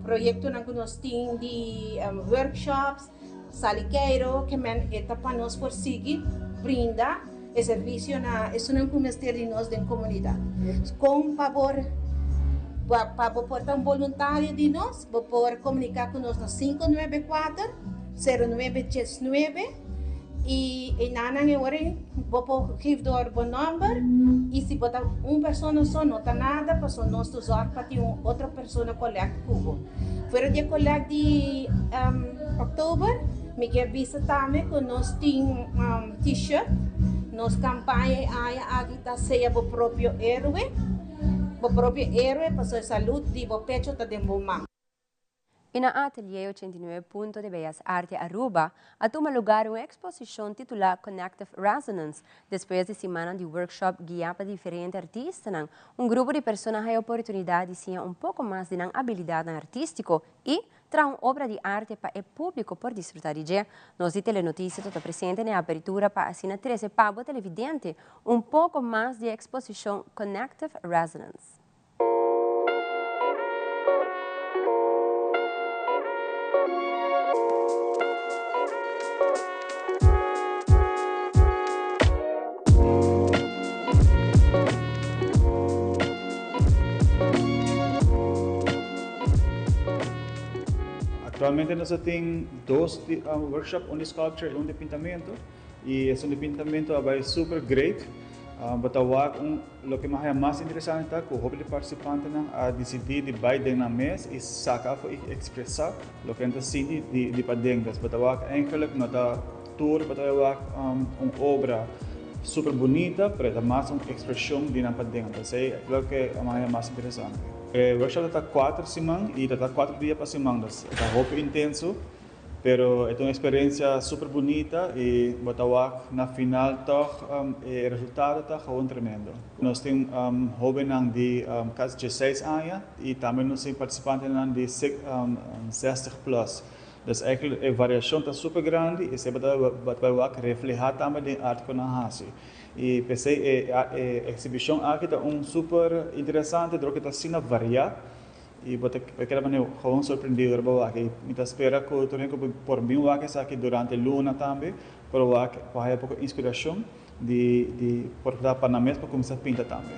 proyektonan ku nos tin di workshops, sali keiro, ke men e ta pa nos por sigui brinda e servisio na esunnan ku mester di nos den komunidat. Kon pa por pa bo por ta un boluntario di nos, bo por komuniká ku nos na 594 0919 i einanan e ora bo por geef door bo nòmber i si bo ta un persona so no ta nada pasobra nos ta zòrg pa tin un otro persona kolèkt ku bo. Fuera di e kolèkt di òktober mi ke bisa tambe ku nos tin T-shirt. Nos campaña e aña aki ta Sea bo propio héroe. Bo propio héroe pasobra e salud di bo pecho ta den bo man.
I na Atelier 89 Punto di Bellas Arte Aruba a tuma lugar un exposicion titula Connective Resonance. Despues di simannan di workshop guia pa diferente artistanan, un grupo di persona haya oportunidad di siña un poco mas di nan abilidadnan artistico y Traha un obra di arte pa e públiko por disfrutá di dje. Nos di Telenotisia ta presente na e apertura pa asina trese pa bo televidente un poko mas di e eksposishon Connective Resonance.
Actualmente nos tin dos workshop, un di sculpture y un di pintamento. Y esun di pintamento a bay super great. Bo ta wak un loke mi a haya mas interesante ta cu hopi di participantenan a dicidi di bay den nan mes y saca afo y expresa loke nan ta sinti di paden. Dus bo ta wak eigenlijk no ta tur bo ta bay wak un obra super bunita pero e ta mas un expresion di nan paden. Entonces esey loke mi a haya mas interesante. E workshop ta ta cuater siman y ta ta cuater dia pa siman dus e ta hopi intenso. Pero e ta un experiencia super bunita y bo ta wak na final toch e resultado ta gewoon tremendo. Nos tin hobennan di casi diesseis aña y tambe nos tin participantenan di 60 plus. Dus eigenlijk e variacion ta super grandi y esey bo ta bay wak refleha tambe den e arte cu nan haci. Y p'esey e exhibicion aki ta un super interesante dor cu ta asina varia. I bo ta keda manera gewoon sorprendido riba wak. I mi ta spera ku tur hende ku por bin wak esaki durante luna tambe por wak por haya poko inspirashon di di por ta pa nan mes por kuminsá pinta tambe.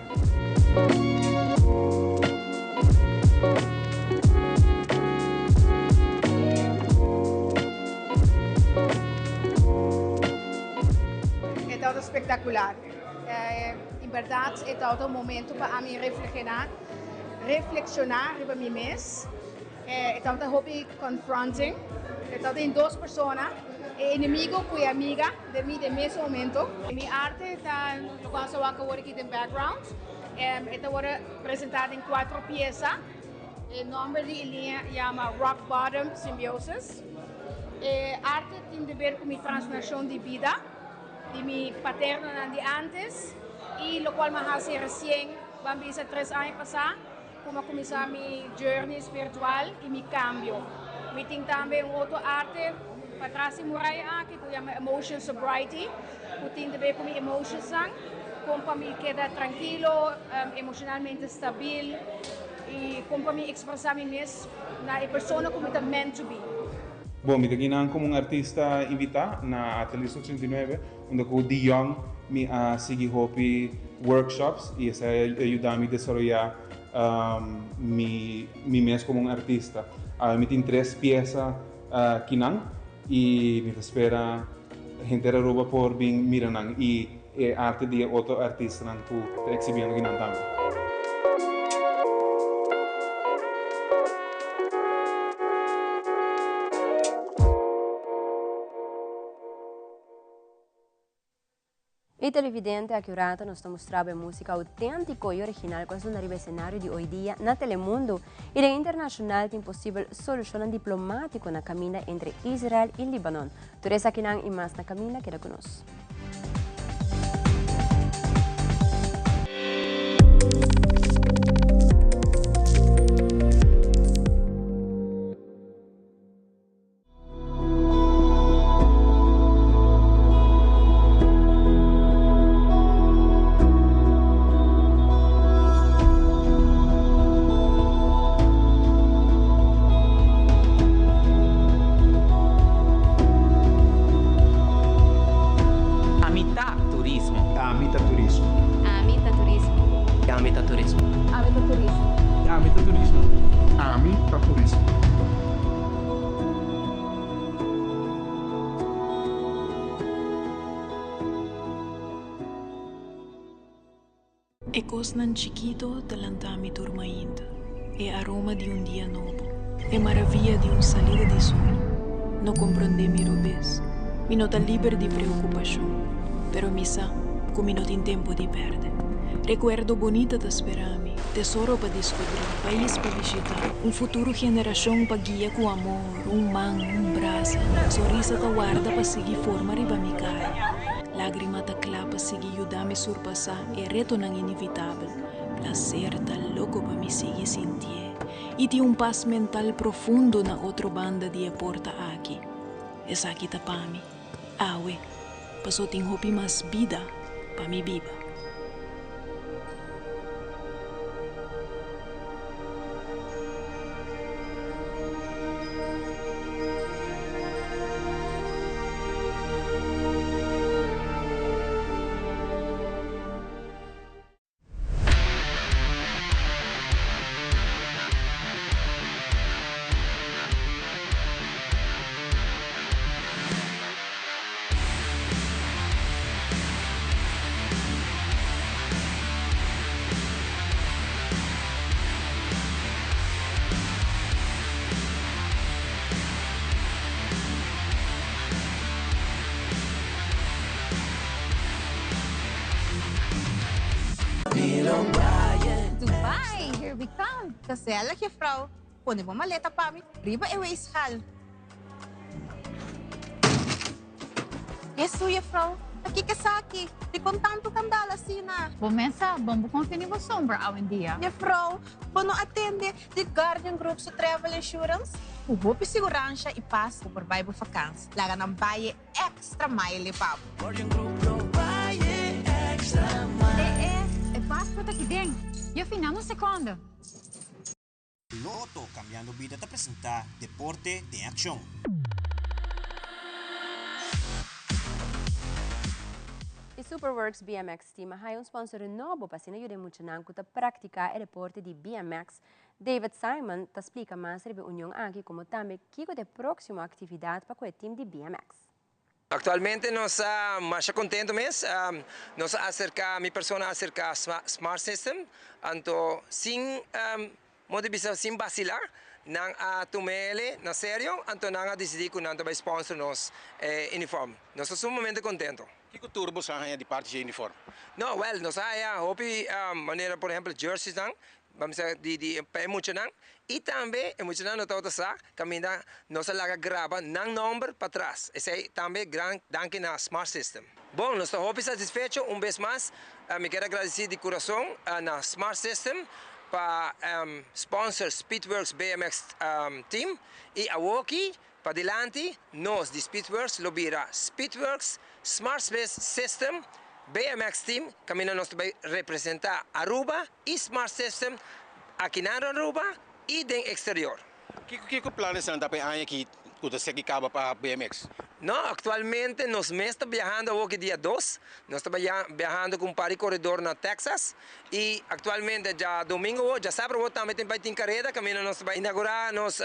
E tabata spektakular. En bèrdat e tabata un momento pa ami reflegená. Reflexiona riba mi mes. E tabata hopi confronting. E tabata tin dos persona, e enemigo cu e amiga den mi den mes momento. Mi arte ta locual sa wak awor aki den background. E ta worde presenta den cuatro pieza. E nomber di e linea yama Rock Bottom Symbiosis. E arte tin de ber cu mi transformacion di bida, di mi paternonan di antes y locual mi a haci recien. Ban bisa tres aña pasá ku mi a kuminsá mi journey spiritual i mi kambio. Mi tin tambe un otro arte patras di muraya aki ku yama Emotion Sobriety ku tin di ber ku mi emotionsnan, kon pa mi keda trankilo, emoshonalmente stabil i kon pa mi ekspresá mi mes na e persona ku mi ta meant to be.
Bon, mi ta kinan komo un artista invitá na Atelier 89. Unda ku di yòn mi a sigui hopi workshops i esei a yuda mi desaroyá mi mi mes komo un artista. Awe mi tin tres piesa kinan i mi ta spera henter Aruba por bin mira nan i e arte di e otro artistanan ku ta eksibiendo kinan tambe.
Y televidente, aki un rato nos ta mustra bo e musica autentico y original cu a sona riba escenario di hoy dia na Telemundo. Y den internacional tin posibel solucionnan diplomatico na caminda entre Israel y Libanon. Tur esakinan y mas na caminda, keda cu nos.
Ami ta turismo.
Ami ta turismo.
Ami ta turismo.
Ami ta turismo.
Ami ta turismo.
Ami ta turismo. Ami ta turismo.
E kosnan chikito ta lanta mi tur mainta, e aroma di un dia nobo, e maravia di un salida di sol. No komprondé mi robes, mi no ta liber di preokupashon, pero mi sa ku mi no tin tempu di pèrdè. Rekuerdo bunita ta spera mi, tesoro pa diskubrí, pais pa bishitá, un futuro generashon pa guia ku amor, un man, un brasa, sonrisa ta warda pa sigui forma riba mi kara, lágrima ta kla pa sigui yuda mi surpasá e retonan inevitabel, plaser ta loko pa mi sigui sintié i tin un pas mental profundo na otro banda di e porta aki. Esaki ta pa mi. Awe, paso tin hopi mas bida pa mi biba.
Here we come!
Gezellig, juffrouw. Pone bo maleta pa mi riba e weegschaal. Hesu, juffrouw, ta kiko esaki? Dikon tantu kandal asina?
Bo mesa, bon bo konfia ni bo sombra awendia.
Juffrouw, bo no a tende di Guardian Group su travel insurance? Ku hopi siguransha i pas bo por bai bo fakans. Laga nan bai e extra mile pa bo.
Guardian Group lo bai e extra mile.
E e, e paspoort aki den. Juffie, nam un seconde.
Lotto Cambiando Bida ta presenta Deporte den Accion.
E Superworks BMX Team a haya un sponsor nobo pa asina yuda e muchanan cu ta practica e deporte di BMX. David Simon ta splica mas riba e union aki como tambe kico ta e proximo actividad pa cu e team di BMX.
Actualmente nos ta masha contento mes, nos a acerca, mi persona a acerca Smart System, anto sin modo di bisa sin vacila nan a tuma ele na serio, anto nan a dicidi cu nan ta bay sponsor nos e uniform. Nos ta sumamente contento.
Kico tur boso a haya di parti dje uniform?
No, wel, nos a haya hopi manera por ehempel jerseys nan, Bam sa di di pa e muchanan y tambe e muchanan no tabata sa caminda nos a laga graba nan nomber patras. Esey tambe gran danki na Smart System. Bon, nos ta hopi satisfecho un bes mas. Mi kier a gradici di curason na Smart System pa sponsor Speedworks BMX Team y awoki padilanti nos di Speedworks lo bira Speedworks Smart System BMX Team caminda nos ta bay representa Aruba y Smart System aki na Aruba y den exterior.
Kiko kiko planesnan ta pa e aña aki ku ta seki kaba pa BMX?
No, aktualmente nos mes ta biahando awoki dia dos. Nos ta biahando ku un par di koredor na Texas y aktualmente djadomingo awo, djasabra awo tambe tin bai tin kareda kaminda nos ta bai inaugurá nos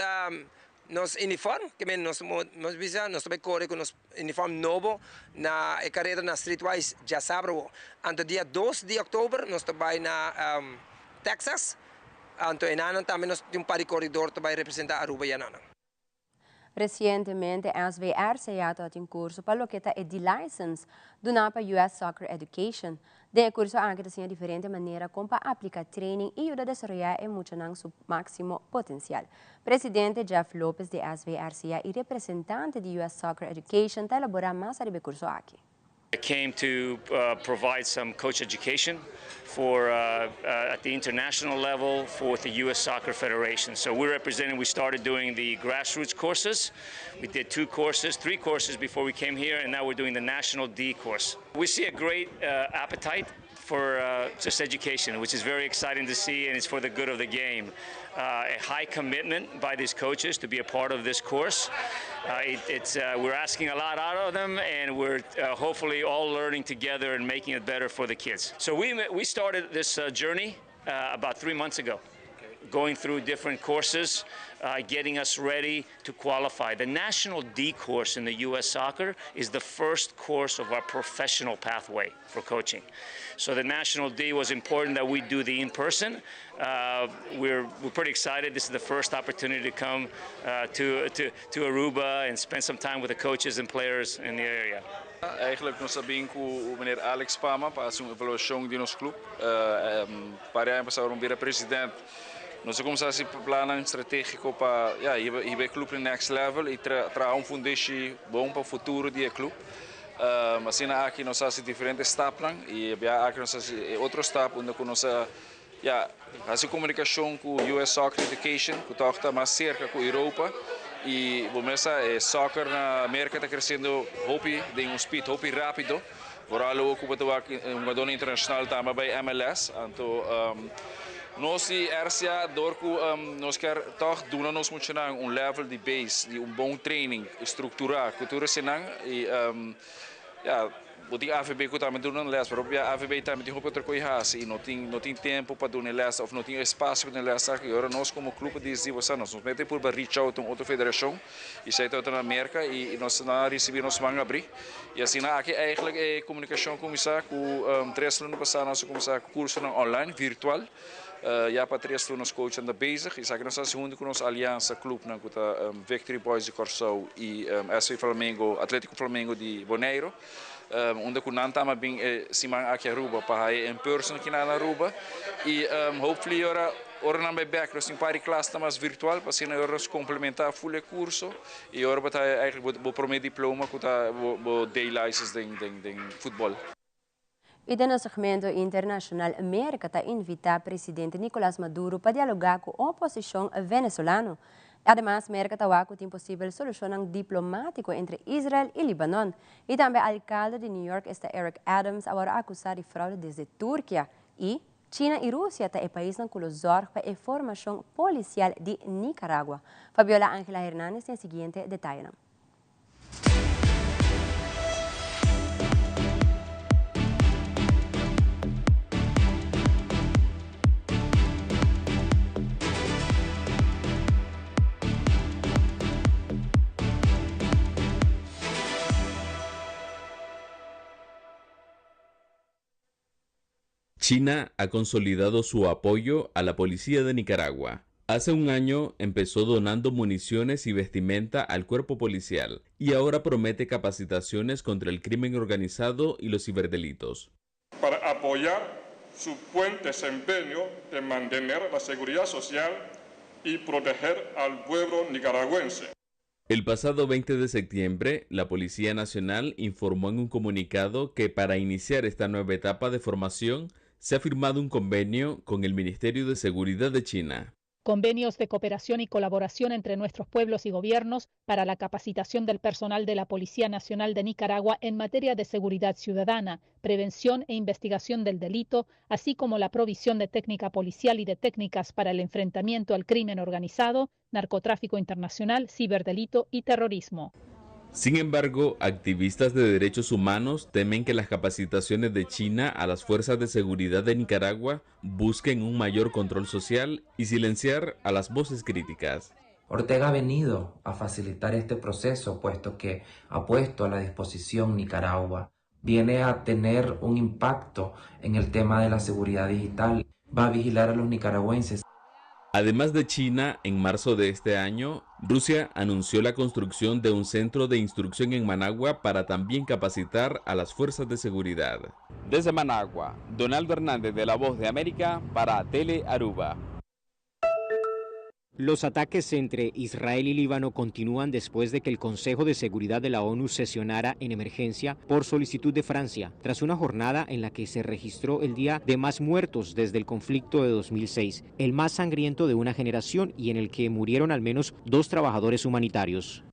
nos uniform, ke men nos nos bisa nos ta bai kore ku nos uniform nobo na e kareda na Streetwise djasabra awo. Anto dia dos di oktober nos ta bai na Texas, anto enanan tambe nos tin un par di koredor ta bai representa Aruba y enanan.
Resientemente SVRCA ta tin kurso pa loke ta e D-License duná pa US Soccer Education. Den e kurso aki ta siña diferente manera kon pa aplika training i yuda desaroyá e muchanan su máksimo potensial. Presidente Jeff Lopez di SVRCA i representante di US Soccer Education ta elaborá mas ariba e kurso aki.
I came to provide some coach education for at the international level for the U.S. Soccer Federation. So we're representing, we started doing the grassroots courses. We did two courses, three courses before we came here, and now we're doing the National D course. We see a great appetite for just education, which is very exciting to see, and it's for the good of the game. A high commitment by these coaches to be a part of this course. It, it's, we're asking a lot out of them, and we're hopefully all learning together and making it better for the kids. So we, we started this journey about three months ago going through different courses, getting us ready to qualify. The National D course in the U.S. Soccer is the first course of our professional pathway for coaching. So the National D was important that we do the in-person. We're, we're pretty excited. This is the first opportunity to come to, to, to Aruba and spend some time with the coaches and players in the area.
Eigenlijk nos a bin ku meneer Alex Pama pa hasi un evaluashon di nos klup. Par aña pasá ora mi bira president nos a kuminsá hasi plannan stratégiko pa ya hiba hiba e klup na next level i traha un fundeshi bon pa futuro di e klup. Asina aki nos a hasi diferente stapnan i e bia aki nos a hasi e otro stap unda ku nos a ya hasi komunikashon ku US Soccer Education ku tòg ta mas serka ku Europa i bo mes sa e soccer na Merka ta kresiendo hopi den un speed hopi rápido vooral awor ku bo ta wak hungadónan internashonal tambe a bai MLS anto nos di RCA dor ku nos kier tòg duna nos muchanan un level di base di un bon training strukturá ku tur esenan i ya. Bo tin AVB ku tambe duna nan les, pero hopi bia AVB tambe tin hopi otro kos hasi i no tin no tin tempu pa duna e les òf no tin espasio pa duna e les aki. Ora nos komo klup a disidi bo sa nos nos mester purba reach out un otro federashon i esei ta na Merka i nos nan a risibí nos man abrí. I asina aki eigentlik e komunikashon a kuminsá ku tres luna pasá nos a kuminsá ku kursonan online, virtual. Ya pa tres luna nos coachnan ta bezig i esaki nos a hasi huntu ku nos aliansa klupnan ku ta Victory Boys di Kòrsou i SV Flamengo, Atletico Flamengo di Boneiru.
Unda cu nan tama bin e siman aki Aruba pa haya in person aki na Aruba y hopefully ora ora nan bay bek nos tin un par di klas ta mas virtual pa asina ora nos complementa full e curso y ora bo ta haya eigenlijk bo prome diploma cu ta bo day license den den den futbol.
Y den nos segmento internacional Merca ta invita presidente Nicolas Maduro pa dialoga cu oposicion Venezolano. Ademas Merca ta wak cu tin posibel solucionnan diplomatico entre Israel y Libanon. Y tambe alcalde di New York esta Eric Adams a worde acusa di fraude desde Turkia. Y China y Rusia ta e paisnan cu lo zorg pa e formacion policial di Nicaragua. Fabiola Angela Hernandez tin e siguiente detayenan.
China ha consolidado su apoyo a la policía de Nicaragua. Hace un año empezó donando municiones y vestimenta al cuerpo policial y ahora promete capacitaciones contra el crimen organizado y los ciberdelitos.
Para apoyar su buen desempeño de mantener la seguridad social y proteger al pueblo nicaragüense.
El pasado 20 de septiembre, la Policía Nacional informó en un comunicado que para iniciar esta nueva etapa de formación se ha firmado un convenio con el Ministerio de Seguridad de China.
Convenios de cooperación y colaboración entre nuestros pueblos y gobiernos para la capacitación del personal de la Policía Nacional de Nicaragua en materia de seguridad ciudadana, prevención e investigación del delito, así como la provisión de técnica policial y de técnicas para el enfrentamiento al crimen organizado, narcotráfico internacional, ciberdelito y terrorismo.
Sin embargo, activistas de derechos humanos temen que las capacitaciones de China a las fuerzas de seguridad de Nicaragua busquen un mayor control social y silenciar a las voces críticas.
Ortega ha venido a facilitar este proceso, puesto que ha puesto a la disposición Nicaragua. Viene a tener un impacto en el tema de la seguridad digital. Va a vigilar a los nicaragüenses.
Además de China, en marzo de este año, Rusia anunció la construcción de un centro de instrucción en Managua para también capacitar a las fuerzas de seguridad.
Desde Managua, Donaldo Hernández de La Voz de América para Tele Aruba.
Los ataques entre Israel y Líbano continúan después de que el Consejo de Seguridad de la ONU sesionara en emergencia por solicitud de Francia, tras una jornada en la que se registró el día de más muertos desde el conflicto de 2006, el más sangriento de una generación y en el que murieron al menos dos trabajadores humanitarios.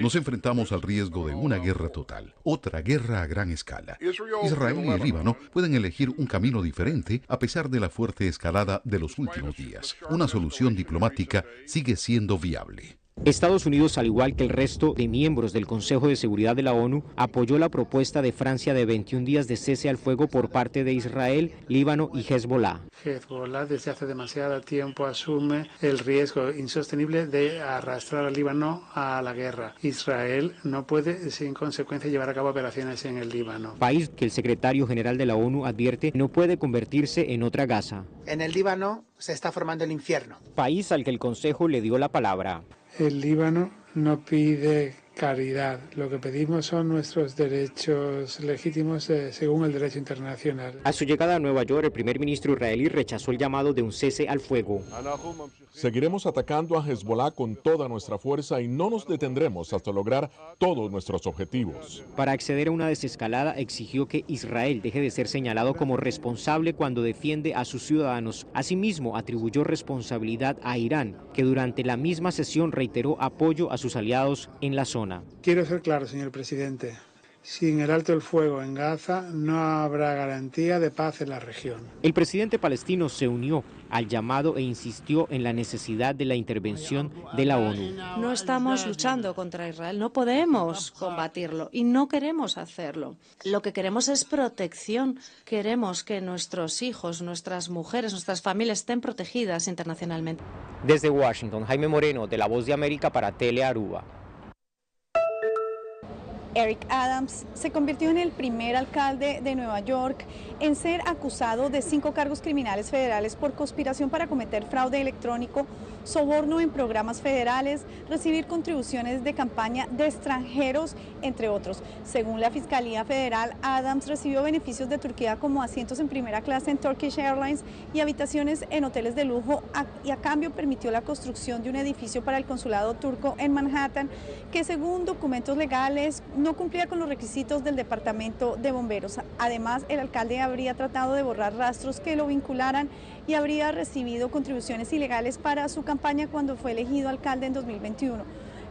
Nos enfrentamos al riesgo de una guerra total, otra guerra a gran escala. Israel y el Líbano pueden elegir un camino diferente a pesar de la fuerte escalada de los últimos días. Una solución diplomática sigue siendo viable.
Estados Unidos, al igual que el resto de miembros del Consejo de Seguridad de la ONU, apoyó la propuesta de Francia de 21 días de cese al fuego por parte de Israel, Líbano y Hezbollah.
Hezbollah desde hace demasiado tiempo asume el riesgo insostenible de arrastrar al Líbano a la guerra. Israel no puede sin consecuencia llevar a cabo operaciones en el Líbano.
País que el secretario general de la ONU advierte no puede convertirse en otra Gaza.
En el Líbano se está formando el infierno.
País al que el Consejo le dio la palabra.
El Líbano no pide caridad, lo que pedimos son nuestros derechos legítimos eh, según el derecho internacional.
A su llegada a Nueva York, el primer ministro israelí rechazó el llamado de un cese al fuego.
Seguiremos atacando a Hezbollah con toda nuestra fuerza y no nos detendremos hasta lograr todos nuestros objetivos.
Para acceder a una desescalada, exigió que Israel deje de ser señalado como responsable cuando defiende a sus ciudadanos. Asimismo, atribuyó responsabilidad a Irán, que durante la misma sesión reiteró apoyo a sus aliados en la zona.
Quiero ser claro, señor presidente. Sin el alto el fuego en Gaza no habrá garantía de paz en la región.
El presidente palestino se unió al llamado e insistió en la necesidad de la intervención de la ONU.
No estamos luchando contra Israel, no podemos combatirlo y no queremos hacerlo. Lo que queremos es protección. Queremos que nuestros hijos, nuestras mujeres, nuestras familias estén protegidas internacionalmente.
Desde Washington, Jaime Moreno, de La Voz de América para Tele Aruba.
Eric Adams se convirtió en el primer alcalde de Nueva York en ser acusado de cinco cargos criminales federales por conspiración para cometer fraude electrónico
soborno en programas federales, recibir contribuciones de campaña de extranjeros, entre otros. Según la Fiscalía Federal, Adams recibió beneficios de Turquía como asientos en primera clase en Turkish Airlines y habitaciones en hoteles de lujo y a cambio permitió la construcción de un edificio para el consulado turco en Manhattan que, según documentos legales, no cumplía con los requisitos del Departamento de Bomberos. Además, el alcalde habría tratado de borrar rastros que lo vincularan y habría recibido contribuciones ilegales para su campaña cuando fue elegido alcalde en 2021.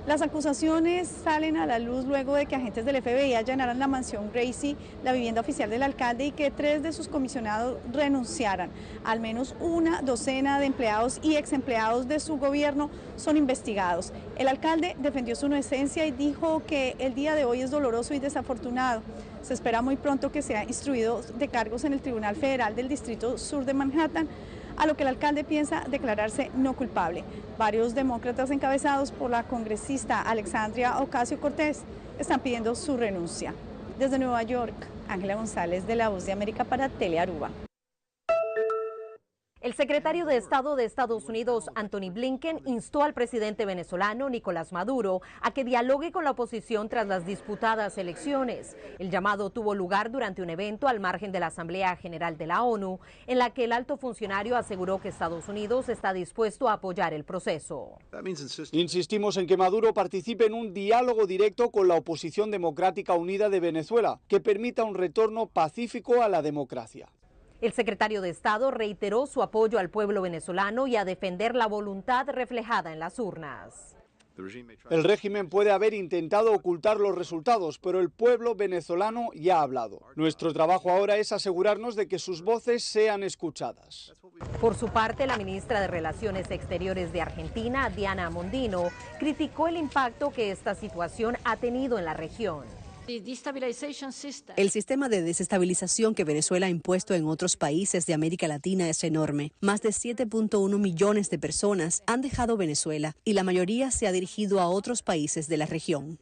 Las acusaciones salen a la luz luego de que agentes del FBI allanaran la mansión Gracie, la vivienda oficial del alcalde, y que 3 de sus comisionados renunciaran. Al menos una docena de empleados y exempleados de su gobierno son investigados. El alcalde defendió su inocencia y dijo que el día de hoy es doloroso y desafortunado. Se espera muy pronto que sea instruido de cargos en el Tribunal Federal del Distrito Sur de Manhattan, a lo que el alcalde piensa declararse no culpable. Varios demócratas encabezados por la congresista Alexandria Ocasio-Cortez están pidiendo su renuncia. Desde Nueva York, Ángela González de La Voz de América para Telearuba.
El secretario de Estado de Estados Unidos, Antony Blinken, instó al presidente venezolano, Nicolás Maduro, a que dialogue con la oposición tras las disputadas elecciones. El llamado tuvo lugar durante un evento al margen de la Asamblea General de la ONU, en la que el alto funcionario aseguró que Estados Unidos está dispuesto a apoyar el proceso.
Insistimos en que Maduro participe en un diálogo directo con la oposición democrática unida de Venezuela, que permita un retorno pacífico a la democracia.
El secretario de Estado reiteró su apoyo al pueblo venezolano y a defender la voluntad reflejada en las urnas.
El régimen puede haber intentado ocultar los resultados, pero el pueblo venezolano ya ha hablado. Nuestro trabajo ahora es asegurarnos de que sus voces sean escuchadas.
Por su parte, la ministra de Relaciones Exteriores de Argentina, Diana Mondino, criticó el impacto que esta situación ha tenido en la región.
El sistema de desestabilización que Venezuela ha impuesto en otros países de América Latina es enorme. Más de 7.1 millones de personas han dejado Venezuela y la mayoría se ha dirigido a otros países de la región.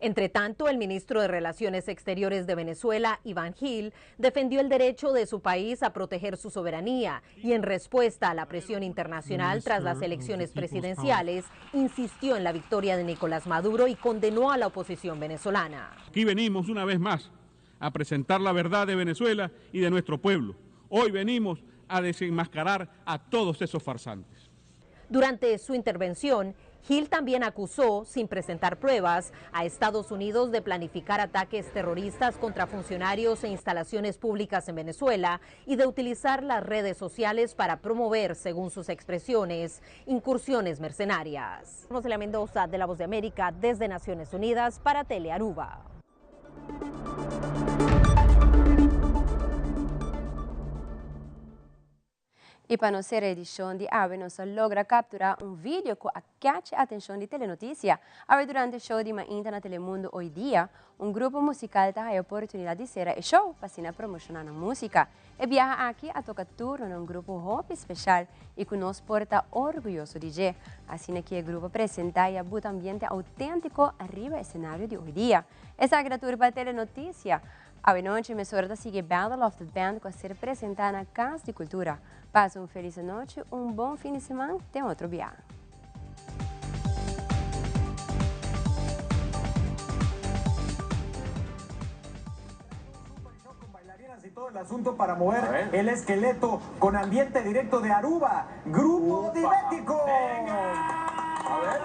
Entre tanto, el ministro de Relaciones Exteriores de Venezuela, Iván Gil, defendió el derecho de su país a proteger su soberanía y, en respuesta a la presión internacional tras las elecciones presidenciales, insistió en la victoria de Nicolás Maduro y condenó a la oposición venezolana.
Aquí venimos una vez más a presentar la verdad de Venezuela y de nuestro pueblo. Hoy venimos a desenmascarar a todos esos farsantes.
Durante su intervención, Gil también acusó, sin presentar pruebas, a Estados Unidos de planificar ataques terroristas contra funcionarios e instalaciones públicas en Venezuela y de utilizar las redes sociales para promover, según sus expresiones, incursiones mercenarias. Roselia Mendoza, de La Voz de América, desde Naciones Unidas para Telearuba.
Y pa nos edicion di awe, nos a logra captura un video cu a catch atencion di Telenoticia. Awe durante e show di mainta na Telemundo Hoy Dia, un grupo musical ta haya oportunidad di cera e show pa asina promociona nan musica. E biaha aki a toca turno na un grupo hopi special y cu nos por ta orguyoso di dje. Asina cu e grupo presenta y a buta ambiente autentico ariba escenario di Hoy Dia. Esaki ta tur pa Telenoticia. Awe nochi mesora ta sigui Battle of the Band cu a ser presenta na Cas di Cultura. Pasa un feliz anochi, un bon fin di siman, te otro bia.
Todo el asunto para mover el esqueleto con ambiente directo de Aruba. Grupo
Upa.
Dimético.
Venga. A ver.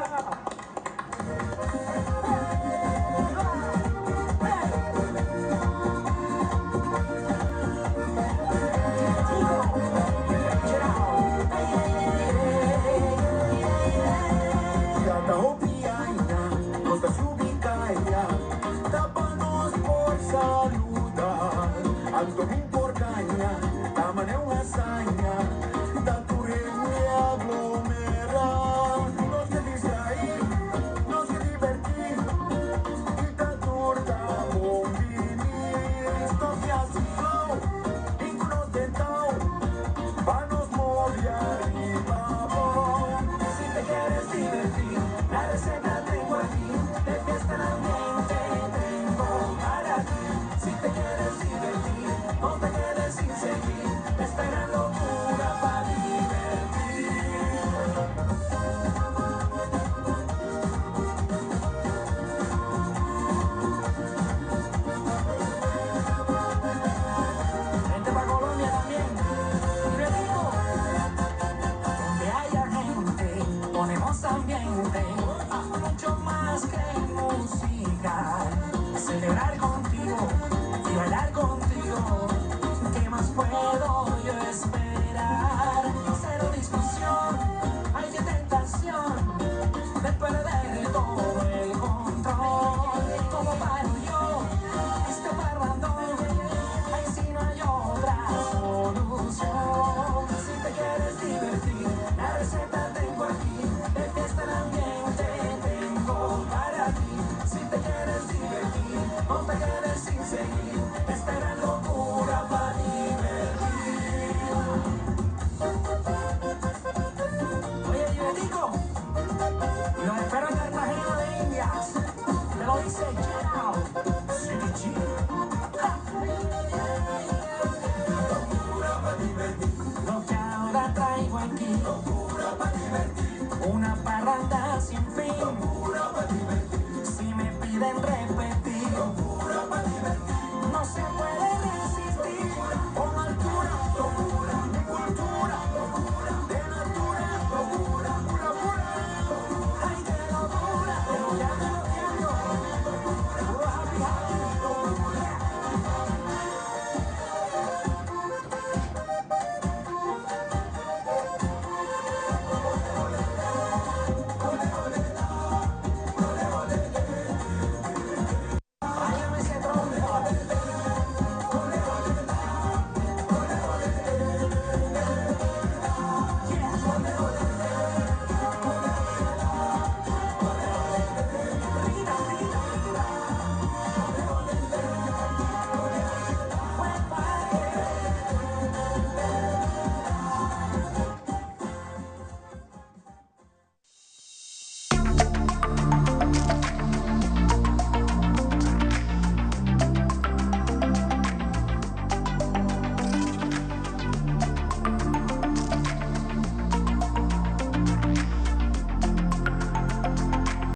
la traigo aquí. Locura pa' divertir. Una parranda sin fin.